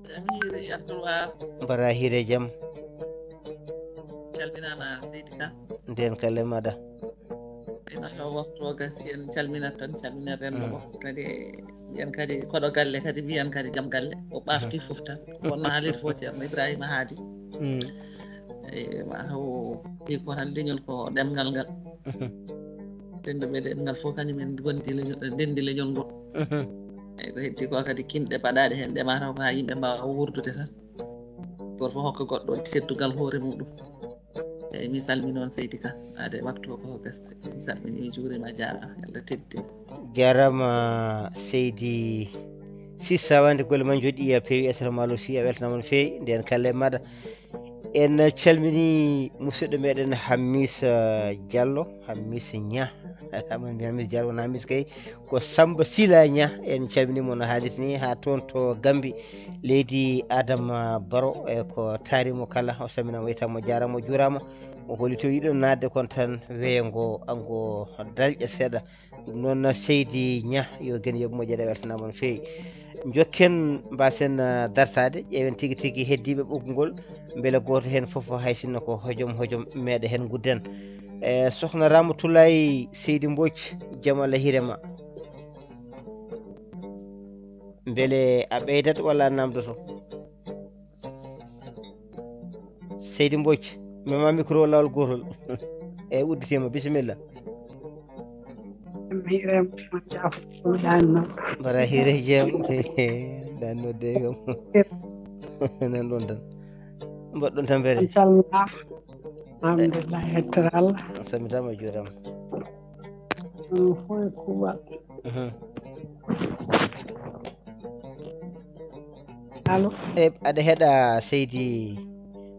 Jam hiiri Abdoul Wahab. Mbaɗa hiire jam. Calminaama Seydi Ka. Ndeen kala e maɗa. Ina taw waktu o gasi, en calminat tan, calminat renndo ngo. Kadi mbiyen kadi koɗo galle, kadi mbiyen kadi jom galle. O ɓaafti fof tan. Kono haalirde fof Ceerno Ibrahima Haadi. Mm. Eyi, ma taw ɗi ko tan leñol ko ɗemngal ngal. Mhm. Rennduɓe ɗemngal fof kañum en ngondi leñol, ndenndi leñol ngol. Mhm. Eyi, ko heddi ko kadi kinɗe baɗaaɗe heen ɗe ma taw ko haa yimɓe mbaawa wuurdude tan. Gooto fof hokka goɗɗo teddungal hoore muɗum. Eyi, mi salmini on Seydi Ka. Ade waktu o ko gasi. Mi salmini, mi juurima, a jaarama. Yalla teddi. Jaarama Seydi Sissa, wande golle ma njooɗi peewi, Aissata Malo Sy, a weltanaama no feewi. Ndeen kala e maɗa. En calmini musidɗo meɗen Hamis, eh, Diallo, Hamis Nya. Hamis Diallo, wona Hamis kay, ko Samba Sila Nya. En calmini mo no haalirta ni haa toon to Gambi, leydi Adama Baro, e ko taari mo kala. O salminaama, o yettiima, o jaaraama, o juuraama. O holliti o yiɗi naatde, kono tan weeyo ngo, ango dalƴa seeɗa. Ɗum noon, Seydi Ñah, yo geno yoɓ moƴƴere, weltanaama no feewi. Njokken, mbaasen, ah, dartaade, ƴeewen tigi tigi heddiiɓe ɓoggol ngol, mbele gooto heen fof, hay sinno ko hojom hojom, meeɗa heen ngudden. E, Sokhna Ramatoulaye Seydi Mbodj, jam Allah hiire ma. Mbele a ɓeydat walla a naamdoto? Seydi Mbodj, mema micro laawol gootol. E, udditiima, bisimilla. Mi hiire mo jaafo ɗum ɗaanno. Mbaɗa hiire jam. Ɗaanno de kam. Nan ɗon tan. Mbaɗɗon tampere. On calminaama. Alhamdulillah, yettere Allah. Salmitaama, juuraama. Onon fof e kuuɓal. Mhm. Allo? E, aɗa heɗa Seydi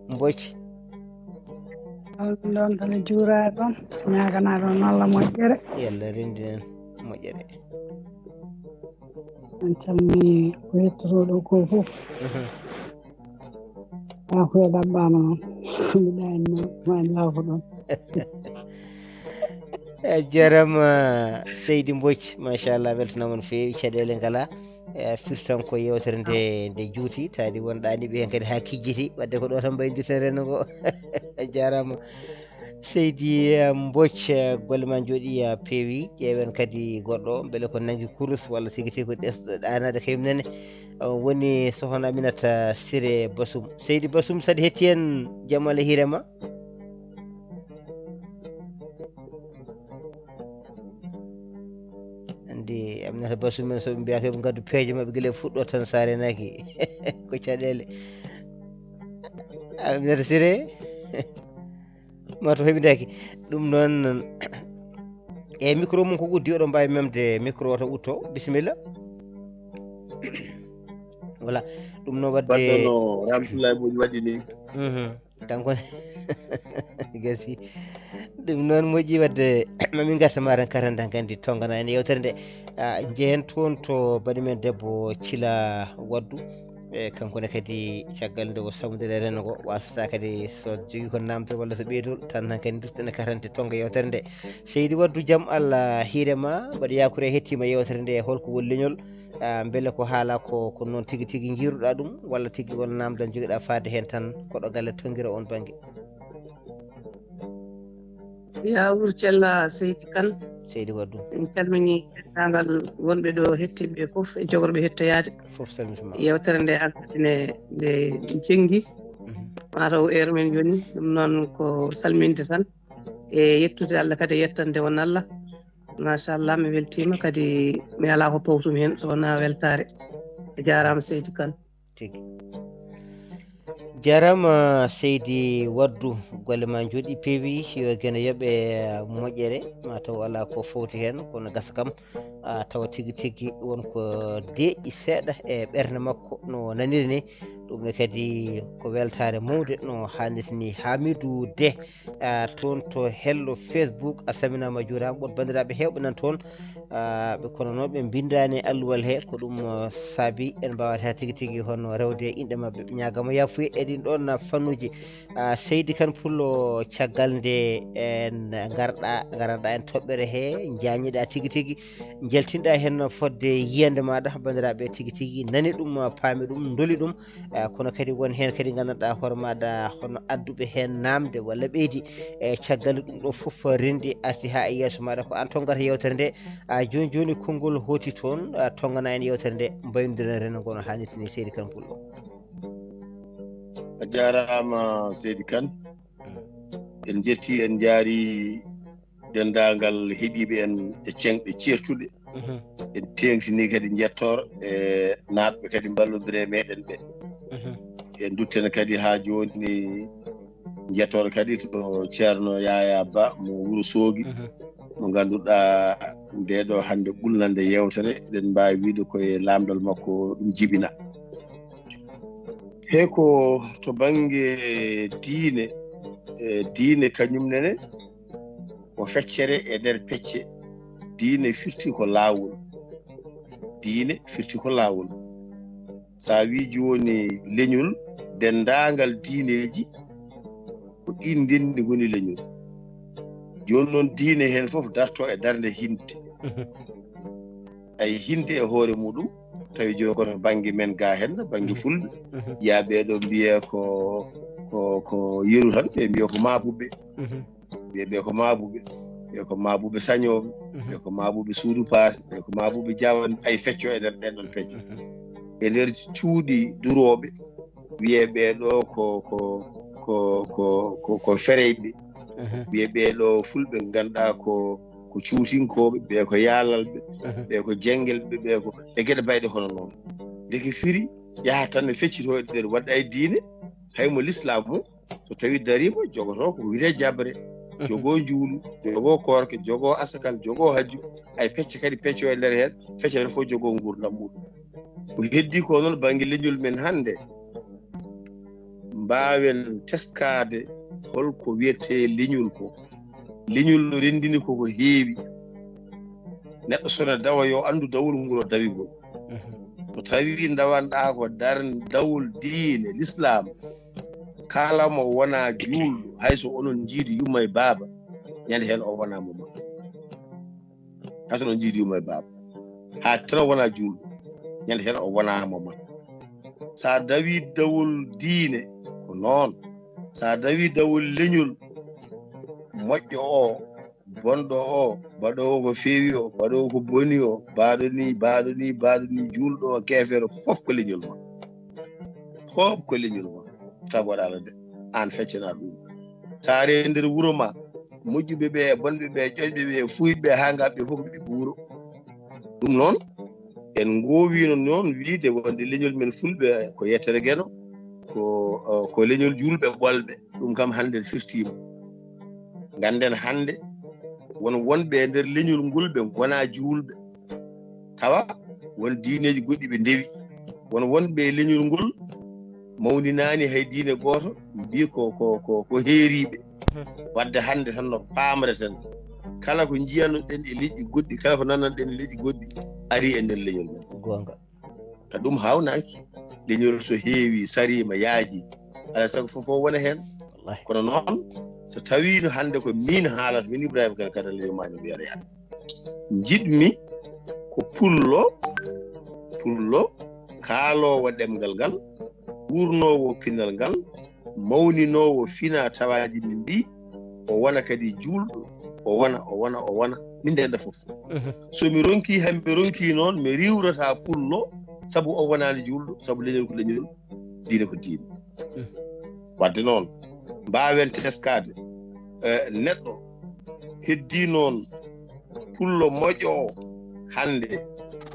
Mbodj? Allo, ɗon tan e juuraade ɗon, ñaaganaade on Allah moƴƴere. Yo Allah renndin en moƴƴere. En calmini ko hettotooɗo ko fof. Mhm. Haa ko ɗaɓɓaama noon. Mbiɗa anndi noon, ma en laawko ɗon. A jaaraama, Seydi Mbodj, machallah, weltanaama no feewi, caɗeele ngalaa. E, firtan ko yeewtere nde, nde juuti, taadi won ɗaaniiɓe heen kadi haa kijjiti, wadde ko ɗo tan mbaydirten renndo ngo. A jaaraama. Seydi, eh, Mbodj, eh, golle ma njooɗi, eh, peewi. Ƴeewen kadi goɗɗo, mbele ko nanngi kurus walla tigi tigi ko ɗesɗo ɗaanaade kañum nene. Eh, woni Sokhna Aminata Siré Basum. Seydi Basum, saɗa hetti en, jam Allah hiire ma. Anndi Aminata Basum en, so ɓe mbiyaaka ɓe ngaddu peeje maɓɓe gila e fuɗɗo tan, so a reenaaki ko caɗeele. Aminata Siré. Ma to heɓindaaki. Ɗum noon, e micro mum ko uddi, oɗon mbaawi memde micro o to utto. Bisimilla. Voilà. Ɗum noon wadde. Wadde no Ramatoulaye Mbodj waɗi ni. Mhm. Kanko ne. Gasi. Ɗum noon moƴƴi wadde. Mami ngarta ma tan karandan kandi tongana en yewtere nde. Ah, njehen toon to bani men debbo Cila Waddu. E kanko ne kadi, caggal nde o samdiri renndo ngo, wasata kadi so jogii ko naamnde walla so ɓeydol, tan han kadi dutto ene karante tonga yewtere nde. Seydi Waddu, jam Allah hiire ma, mbaɗa yaakure hettiima yewtere nde, holko woni leñol, Ah, mbele ko haala ko, ko noon tigi tigi njiiruɗaa ɗum, walla tigi won naamndal njogiɗaa faade heen tan, koɗo galle tonngira oon bannge? Yaawur Cella Seydi Kan. Seydi Waddu. En calminii denndaangal wonɓe ɗo hettiiɓe fof e jogorɓe hettoyaade. Fof salmitima. Yeewtere nde hankadi ne nde jenngi. Mhm. Mataw heure men joni, ɗum noon ko salminde tan. E yettude Allah kadi e yettande on Allah. Machallah, mi weltiima kadi mi alaa ko powtumi heen so wonaa weltaare. A jaaraama Seydi Kan. Tigi. Jarama Seydi Waddu, golle ma njoɗi peewi, yo geno yoɓe moƴƴere, ma taw alaa ko fowti heen, kono gasa kam, a tawa tigi tigi won ko deeƴi seeɗa e ɓernde makko no naniri ni. Ɗum ne kadi ko weltaare mawde no hannirta ni. Hamidou De, a toon to hello Facebook, a saminaama, a juuraama. Won banndiraaɓe heewɓe nan toon, a ɓe kono noon ɓe mbindaani e alluwal he, ko ɗum saabi en mbaawata tigi tigi hono rewde e inɗe maɓɓe. Ɓe ñaagama yaafuye e ɗin ɗoon fannuuji. A Seydi Kan Pullo, caggal nde en ngarɗa, ngarɗa en toɓɓere he, njaañiɗa tigi tigi, njaltinɗa heen fodde yiyande maaɗa, banndiraaɓe tigi tigi nani ɗum, paami ɗum, ndoli ɗum. Eh, kono kadi won heen kadi nganndanɗaa hoore maaɗa hono adduɓe heen naamde walla ɓeydi. E caggal ɗum ɗo fof renndi arti haa e yeeso maaɗa, ko aan tonngata yeewtere nde. A jooni jooni konngol hooti toon, a tonngana en yeewtere nde, mbaynodiren renndo ngo no haanirta ni, Seydi Kan Pullo. A jaaraama Seydi Kan. En njetti, en njaari denndaangal heɗiiɓe en e ceŋɗe ceertuɗe. En teeŋtini kadi njettoor e naatɓe kadi mballondira e meɗen ɓe. En ndutten kadi haa jooni njettoor kadi to Ceerno Yaya Ba mo Wuro Soogi, mo ngannduɗaa nde ɗo hannde ɓulnande yeewtere, eɗen mbaawi wiyde ko e laamndal makko ɗum jibina. He ko to bannge diine, e diine kañum nene ko feccere e nder pecce. Diine firti ko laawol. Diine firti ko laawol. So a wii jooni leñol, denndaangal diineeji, ko ɗiin ndenndi ngoni leñol. Jooni noon diine heen fof darto e darnde hinde. Ay hinde e hoore muɗum, tawi jooni koto bannge men ga heen, bannge fulɓe. Yaa ɓee ɗo mbiyee ko, ko, ko yeru tan, ɓe mbiyee ko maabuɓe. Ɓe, ɓe ko maabuɓe, ɓe ko maabuɓe sañooɓe, ɓe ko maabuɓe suudu paati, ɓe ko maabuɓe jawan, ay fecco e nder ɗen ɗon pecce. E nder cuuɗi durooɓe, wiyee ɓee ɗo ko, ko, ko, ko, ko, ko fereyɓe, wiyee ɓee ɗo fulɓe ngannduɗaa ko, ko cuutinkooɓe, ɓe ko yaalalɓe, ɓe ko jenngelɓe, ɓe ko e geɗe bayɗe hono noon. Ndeke firi yaha tan ne feccitoo e nder waɗa e diine, hay mo lislaam mum, so tawi dariima, jogotoo ko wiyetee jabre, jogoo njuulu, jogoo koorke, jogoo asakal, jogoo hajju, ay pecce kadi peccoo e nder heen, feccere fof jogoo nguurndam muɗum. Ko heddii ko noon bannge leñol men hannde, mbaawen teskaade hol ko wiyetee leñol ko. Leñol no renndini ko ko heewi. Neɗɗo so ne dawa yo anndu dawol ngol o dawi ngol. So tawi ndawanɗaa ko dar dawol diine lislaam, kala mo wonaa juulɗo, hay so onon njiidi yumma e baaba, ñande heen o wonaa mo ma. Hay so onon njiidi yumma e baaba, haa tan o wonaa juulɗo, ñande heen o wonaa mo ma. So a dawii dawol diine, ko noon. So a dawii dawol leñol, moƴƴo o, bonɗo o, baɗoowo ko feewi o, baɗoowo ko boni o, baaɗo ni, baaɗo ni, baaɗo ni, juulɗo o, keefeero, fof ko leñol ma. Fof ko leñol ma. Tagoɗa Allah de, aan feccana ɗum. So a ari e nder wuro ma, moƴƴuɓe ɓe, e bonɓe ɓe, e ƴoƴɓe ɓe, e fuuyɓe ɓe, haa ngaɓɓe fof ko ɓiɓɓe wuro. Ɗum noon, en ngoowino noon wiyde wonde leñol men fulɓe ko yettere Geno, ko, ko leñol juulɓe ɓolɓe. Ɗum kam hannde firtiima. Ngannden hannde won wonɓe e nder leñol ngol ɓe ngonaa juulɓe. Tawa won diineeji goɗɗi ɓe ndewi. Won wonɓe e leñol ngol mawninaani hay diine gooto, mbii ko, ko, ko, ko heeriiɓe. Wadde hannde tan no paamreten, kala ko njiyanoɗen e leƴƴi goɗɗi, kala ko nananoɗen e leƴƴi goɗɗi, arii e nder leñol men. Goonga. Ka ɗum haawnaaki. Leñol so heewi, sariima, yaaji, alaa sago fof o wona heen. Wallahi. Kono noon, so tawiino hannde ko miin haalata, miin Ibrahima Kane Katalla, yo maani mbiyaɗo yaade. Njiɗmi ko pullo pullo, kaaloowo ɗemngal ngal, wuurnoowo pinal ngal, mawninoowo fina tawaaji min ndi, o wona kadi juulɗo, o wona, o wona, o wona, min ndenda fof. So mi ronki, hami ronki noon, mi riiwrata pullo, sabu o wonaani juulɗo, sabu leñol ko leñol, diine ko diine. Wadde noon, mbaawen teskaade, eh, neɗɗo heddii noon pullo moƴƴo o hannde,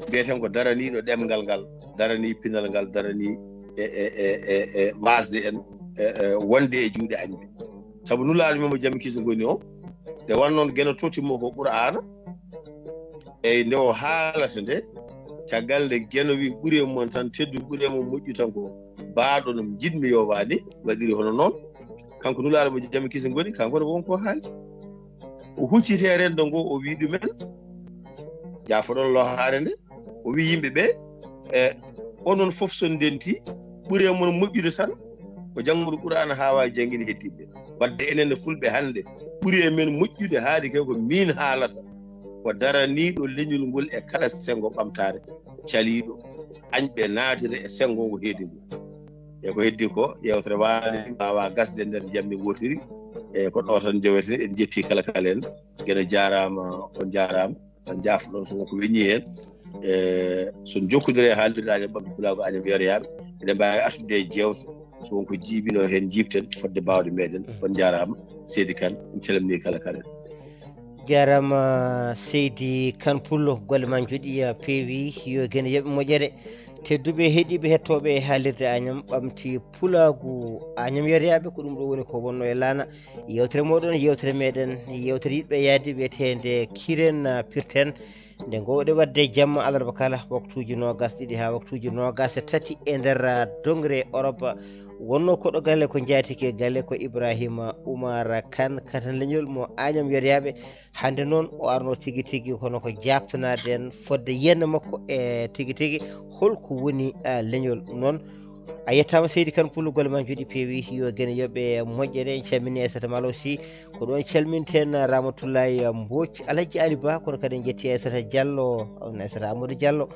mbiyeten ko daraniiɗo ɗemngal ngal, daranii pinal ngal, daranii e, e, e, e, e waasde en, e, e, wonde e juuɗe añɓe. Sabu nulaaɗo men mo jam e kiso ngoni o, nde won noon Geno totti mo ko Qur'aana, eyi nde o haalata nde, caggal nde Geno wi ɓuri e mon tan teddu, ɓuri e mon moƴƴu tan ko baaɗo no njiɗmi yo waani, waɗiri hono noon. Kanko nulaaɗo mo jam e kiso ngoni, kanko ne won ko haali. O hucciti e renndo ngo, o wi ɗumen, jaafoɗon lohaare nde, o wi yimɓe ɓe, e onon fof so ndenti, ɓuri e mon moƴƴude tan ko janngude Qur'aana haa waawi janngini heddiiɓe. Wadde enen e fulɓe hannde, ɓuri e men moƴƴude haade kay ko miin haalata, ko daraniiɗo leñol ngol e kala senngo ɓamtaare, caliiɗo añɓe naatira e senngo ngo heedi ngo. E ko heddi ko, yewtere waande waawaa gasde nder jamndi ngootiri. E ko ɗo tan joweten, en njetti kala kala en. Geno jaaraama, on jaaraama. Tan jaafoɗon so won ko weñii heen. E so jokkondire e haalirde Añam Ɓamti Pulaagu Añam Yeroyaaɓe, eɗen mbaawi artude e jeewte. So won ko jiibinoo heen, njiibten fodde baawɗe meeɗen. On njaaraama, Seydi Kan, en calminii kala kala en. Jaaraama, Seydi Kan Pullo, golle maa njooɗii, peewii, yo Geno yoɓ moƴƴere. Tedduɓe heɗiiɓe hettooɓe e haalirde Añam Ɓamti Pulaagu Añam Yeroyaaɓe, ko ɗum ɗo woni ko wonnoo e laana. Yewtere mooɗon, yewtere meeɗen, yewtere yiɗɓe yahde wiyeteende Kiren, ah, Pirten. Nde ngoowɗe waɗde jamma alarba kala, waktuuji noogas ɗiɗi haa waktuuji noogas e tati e nder, ah, dongre Orop. Wonnoo koɗo galle ko njaatigi e galle ko Ibrahima Umar Kan, katan leñol mo Añam Yeroyaaɓe. Hannde noon o arno tigi tigi hono ko jaaɓtanaade en fodde yiyannde makko e tigi tigi holko woni, ah, leñol. Ɗum noon, a yettaama Seydi Kan Pullo, golle maa njooɗii peewii, yo Geno yoɓ moƴƴere. En calminii Aissata Malo Sy, ko ɗoon calminten Ramatoulaye Mbodj, Alhaji Ali Ba, kono kadi en njettii Aissata Diallo, on Aissata Amadou Diallo.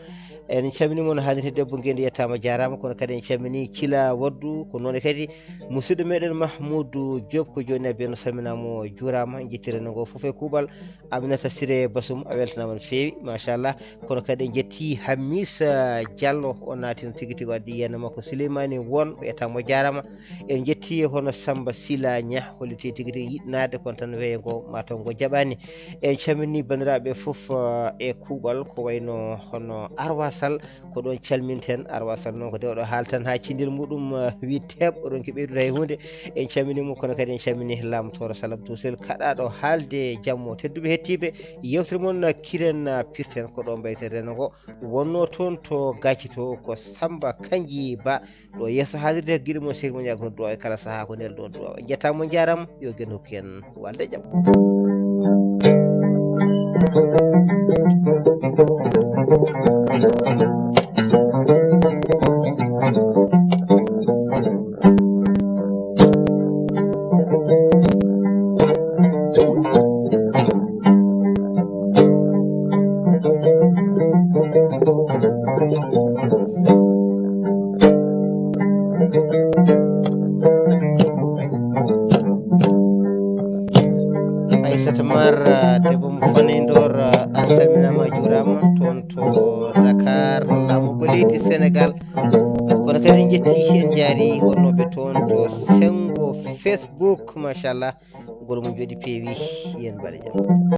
En calminii mo no haanirta, debbo Ngenndi yettaama, jaaraama, kono kadi en calminii Cila Waddu, ko noon kadi musidɗo meeɗen Mahmoudou Diop, ko jooni e Beno, salminaama, o juuraama, en njettii renndo ngo fof e kuuɓal. Aminata Siré Basum, a weltanaama no feewi, machallah. Kono kadi en njettii Hammisa Diallo, o naatino tigi tigi, o addi yiyannde makko. Souleymani Won, o yettaama, o jaaraama. En njettii hono Samba Sila Ña, hollitii tigi tigi yiɗnaade, kono tan weeyo ngo, mataw ngo jaɓaani. En calminii banndiraaɓe fof, eh, e kuuɓal, ko wayno hono Arwa Sall, ko ɗoon calminten. Arwa Sall noon ko dewɗo haal tan haa cindel muɗum, eh, wi teeɓ, o ronki ɓeydude hay huunde. En calminii mo, kono kadi en calminii Lam Tooro Salam Tusel, kaɗaaɗo haalde jammo. Tedduɓe heɗiiɓe, yewtere mon Kiren Pirten, ko ɗo mbayten renndo ngo. Wonnoo toon to Gacci to ko Samba Kanji Ba, ɗo yeeso haalirde giɗo mo Seydi mo Ñaago Noddu o e kala sahaa ko nder ɗo duwaw. En njettaama, on njaaraama, yo Geno hokku en walde jam. Aissata Mar, ah, debbo mo Fanay Ndor, ah, a salminaama, a juuraama toon to Dakar, laamu ko leydi Sénégal. Kono kadi en njettii, en njaari wonnooɓe toon to Senngo Facebook, machallah. Goro mum jooɗi peewi, yen mbaɗe jam.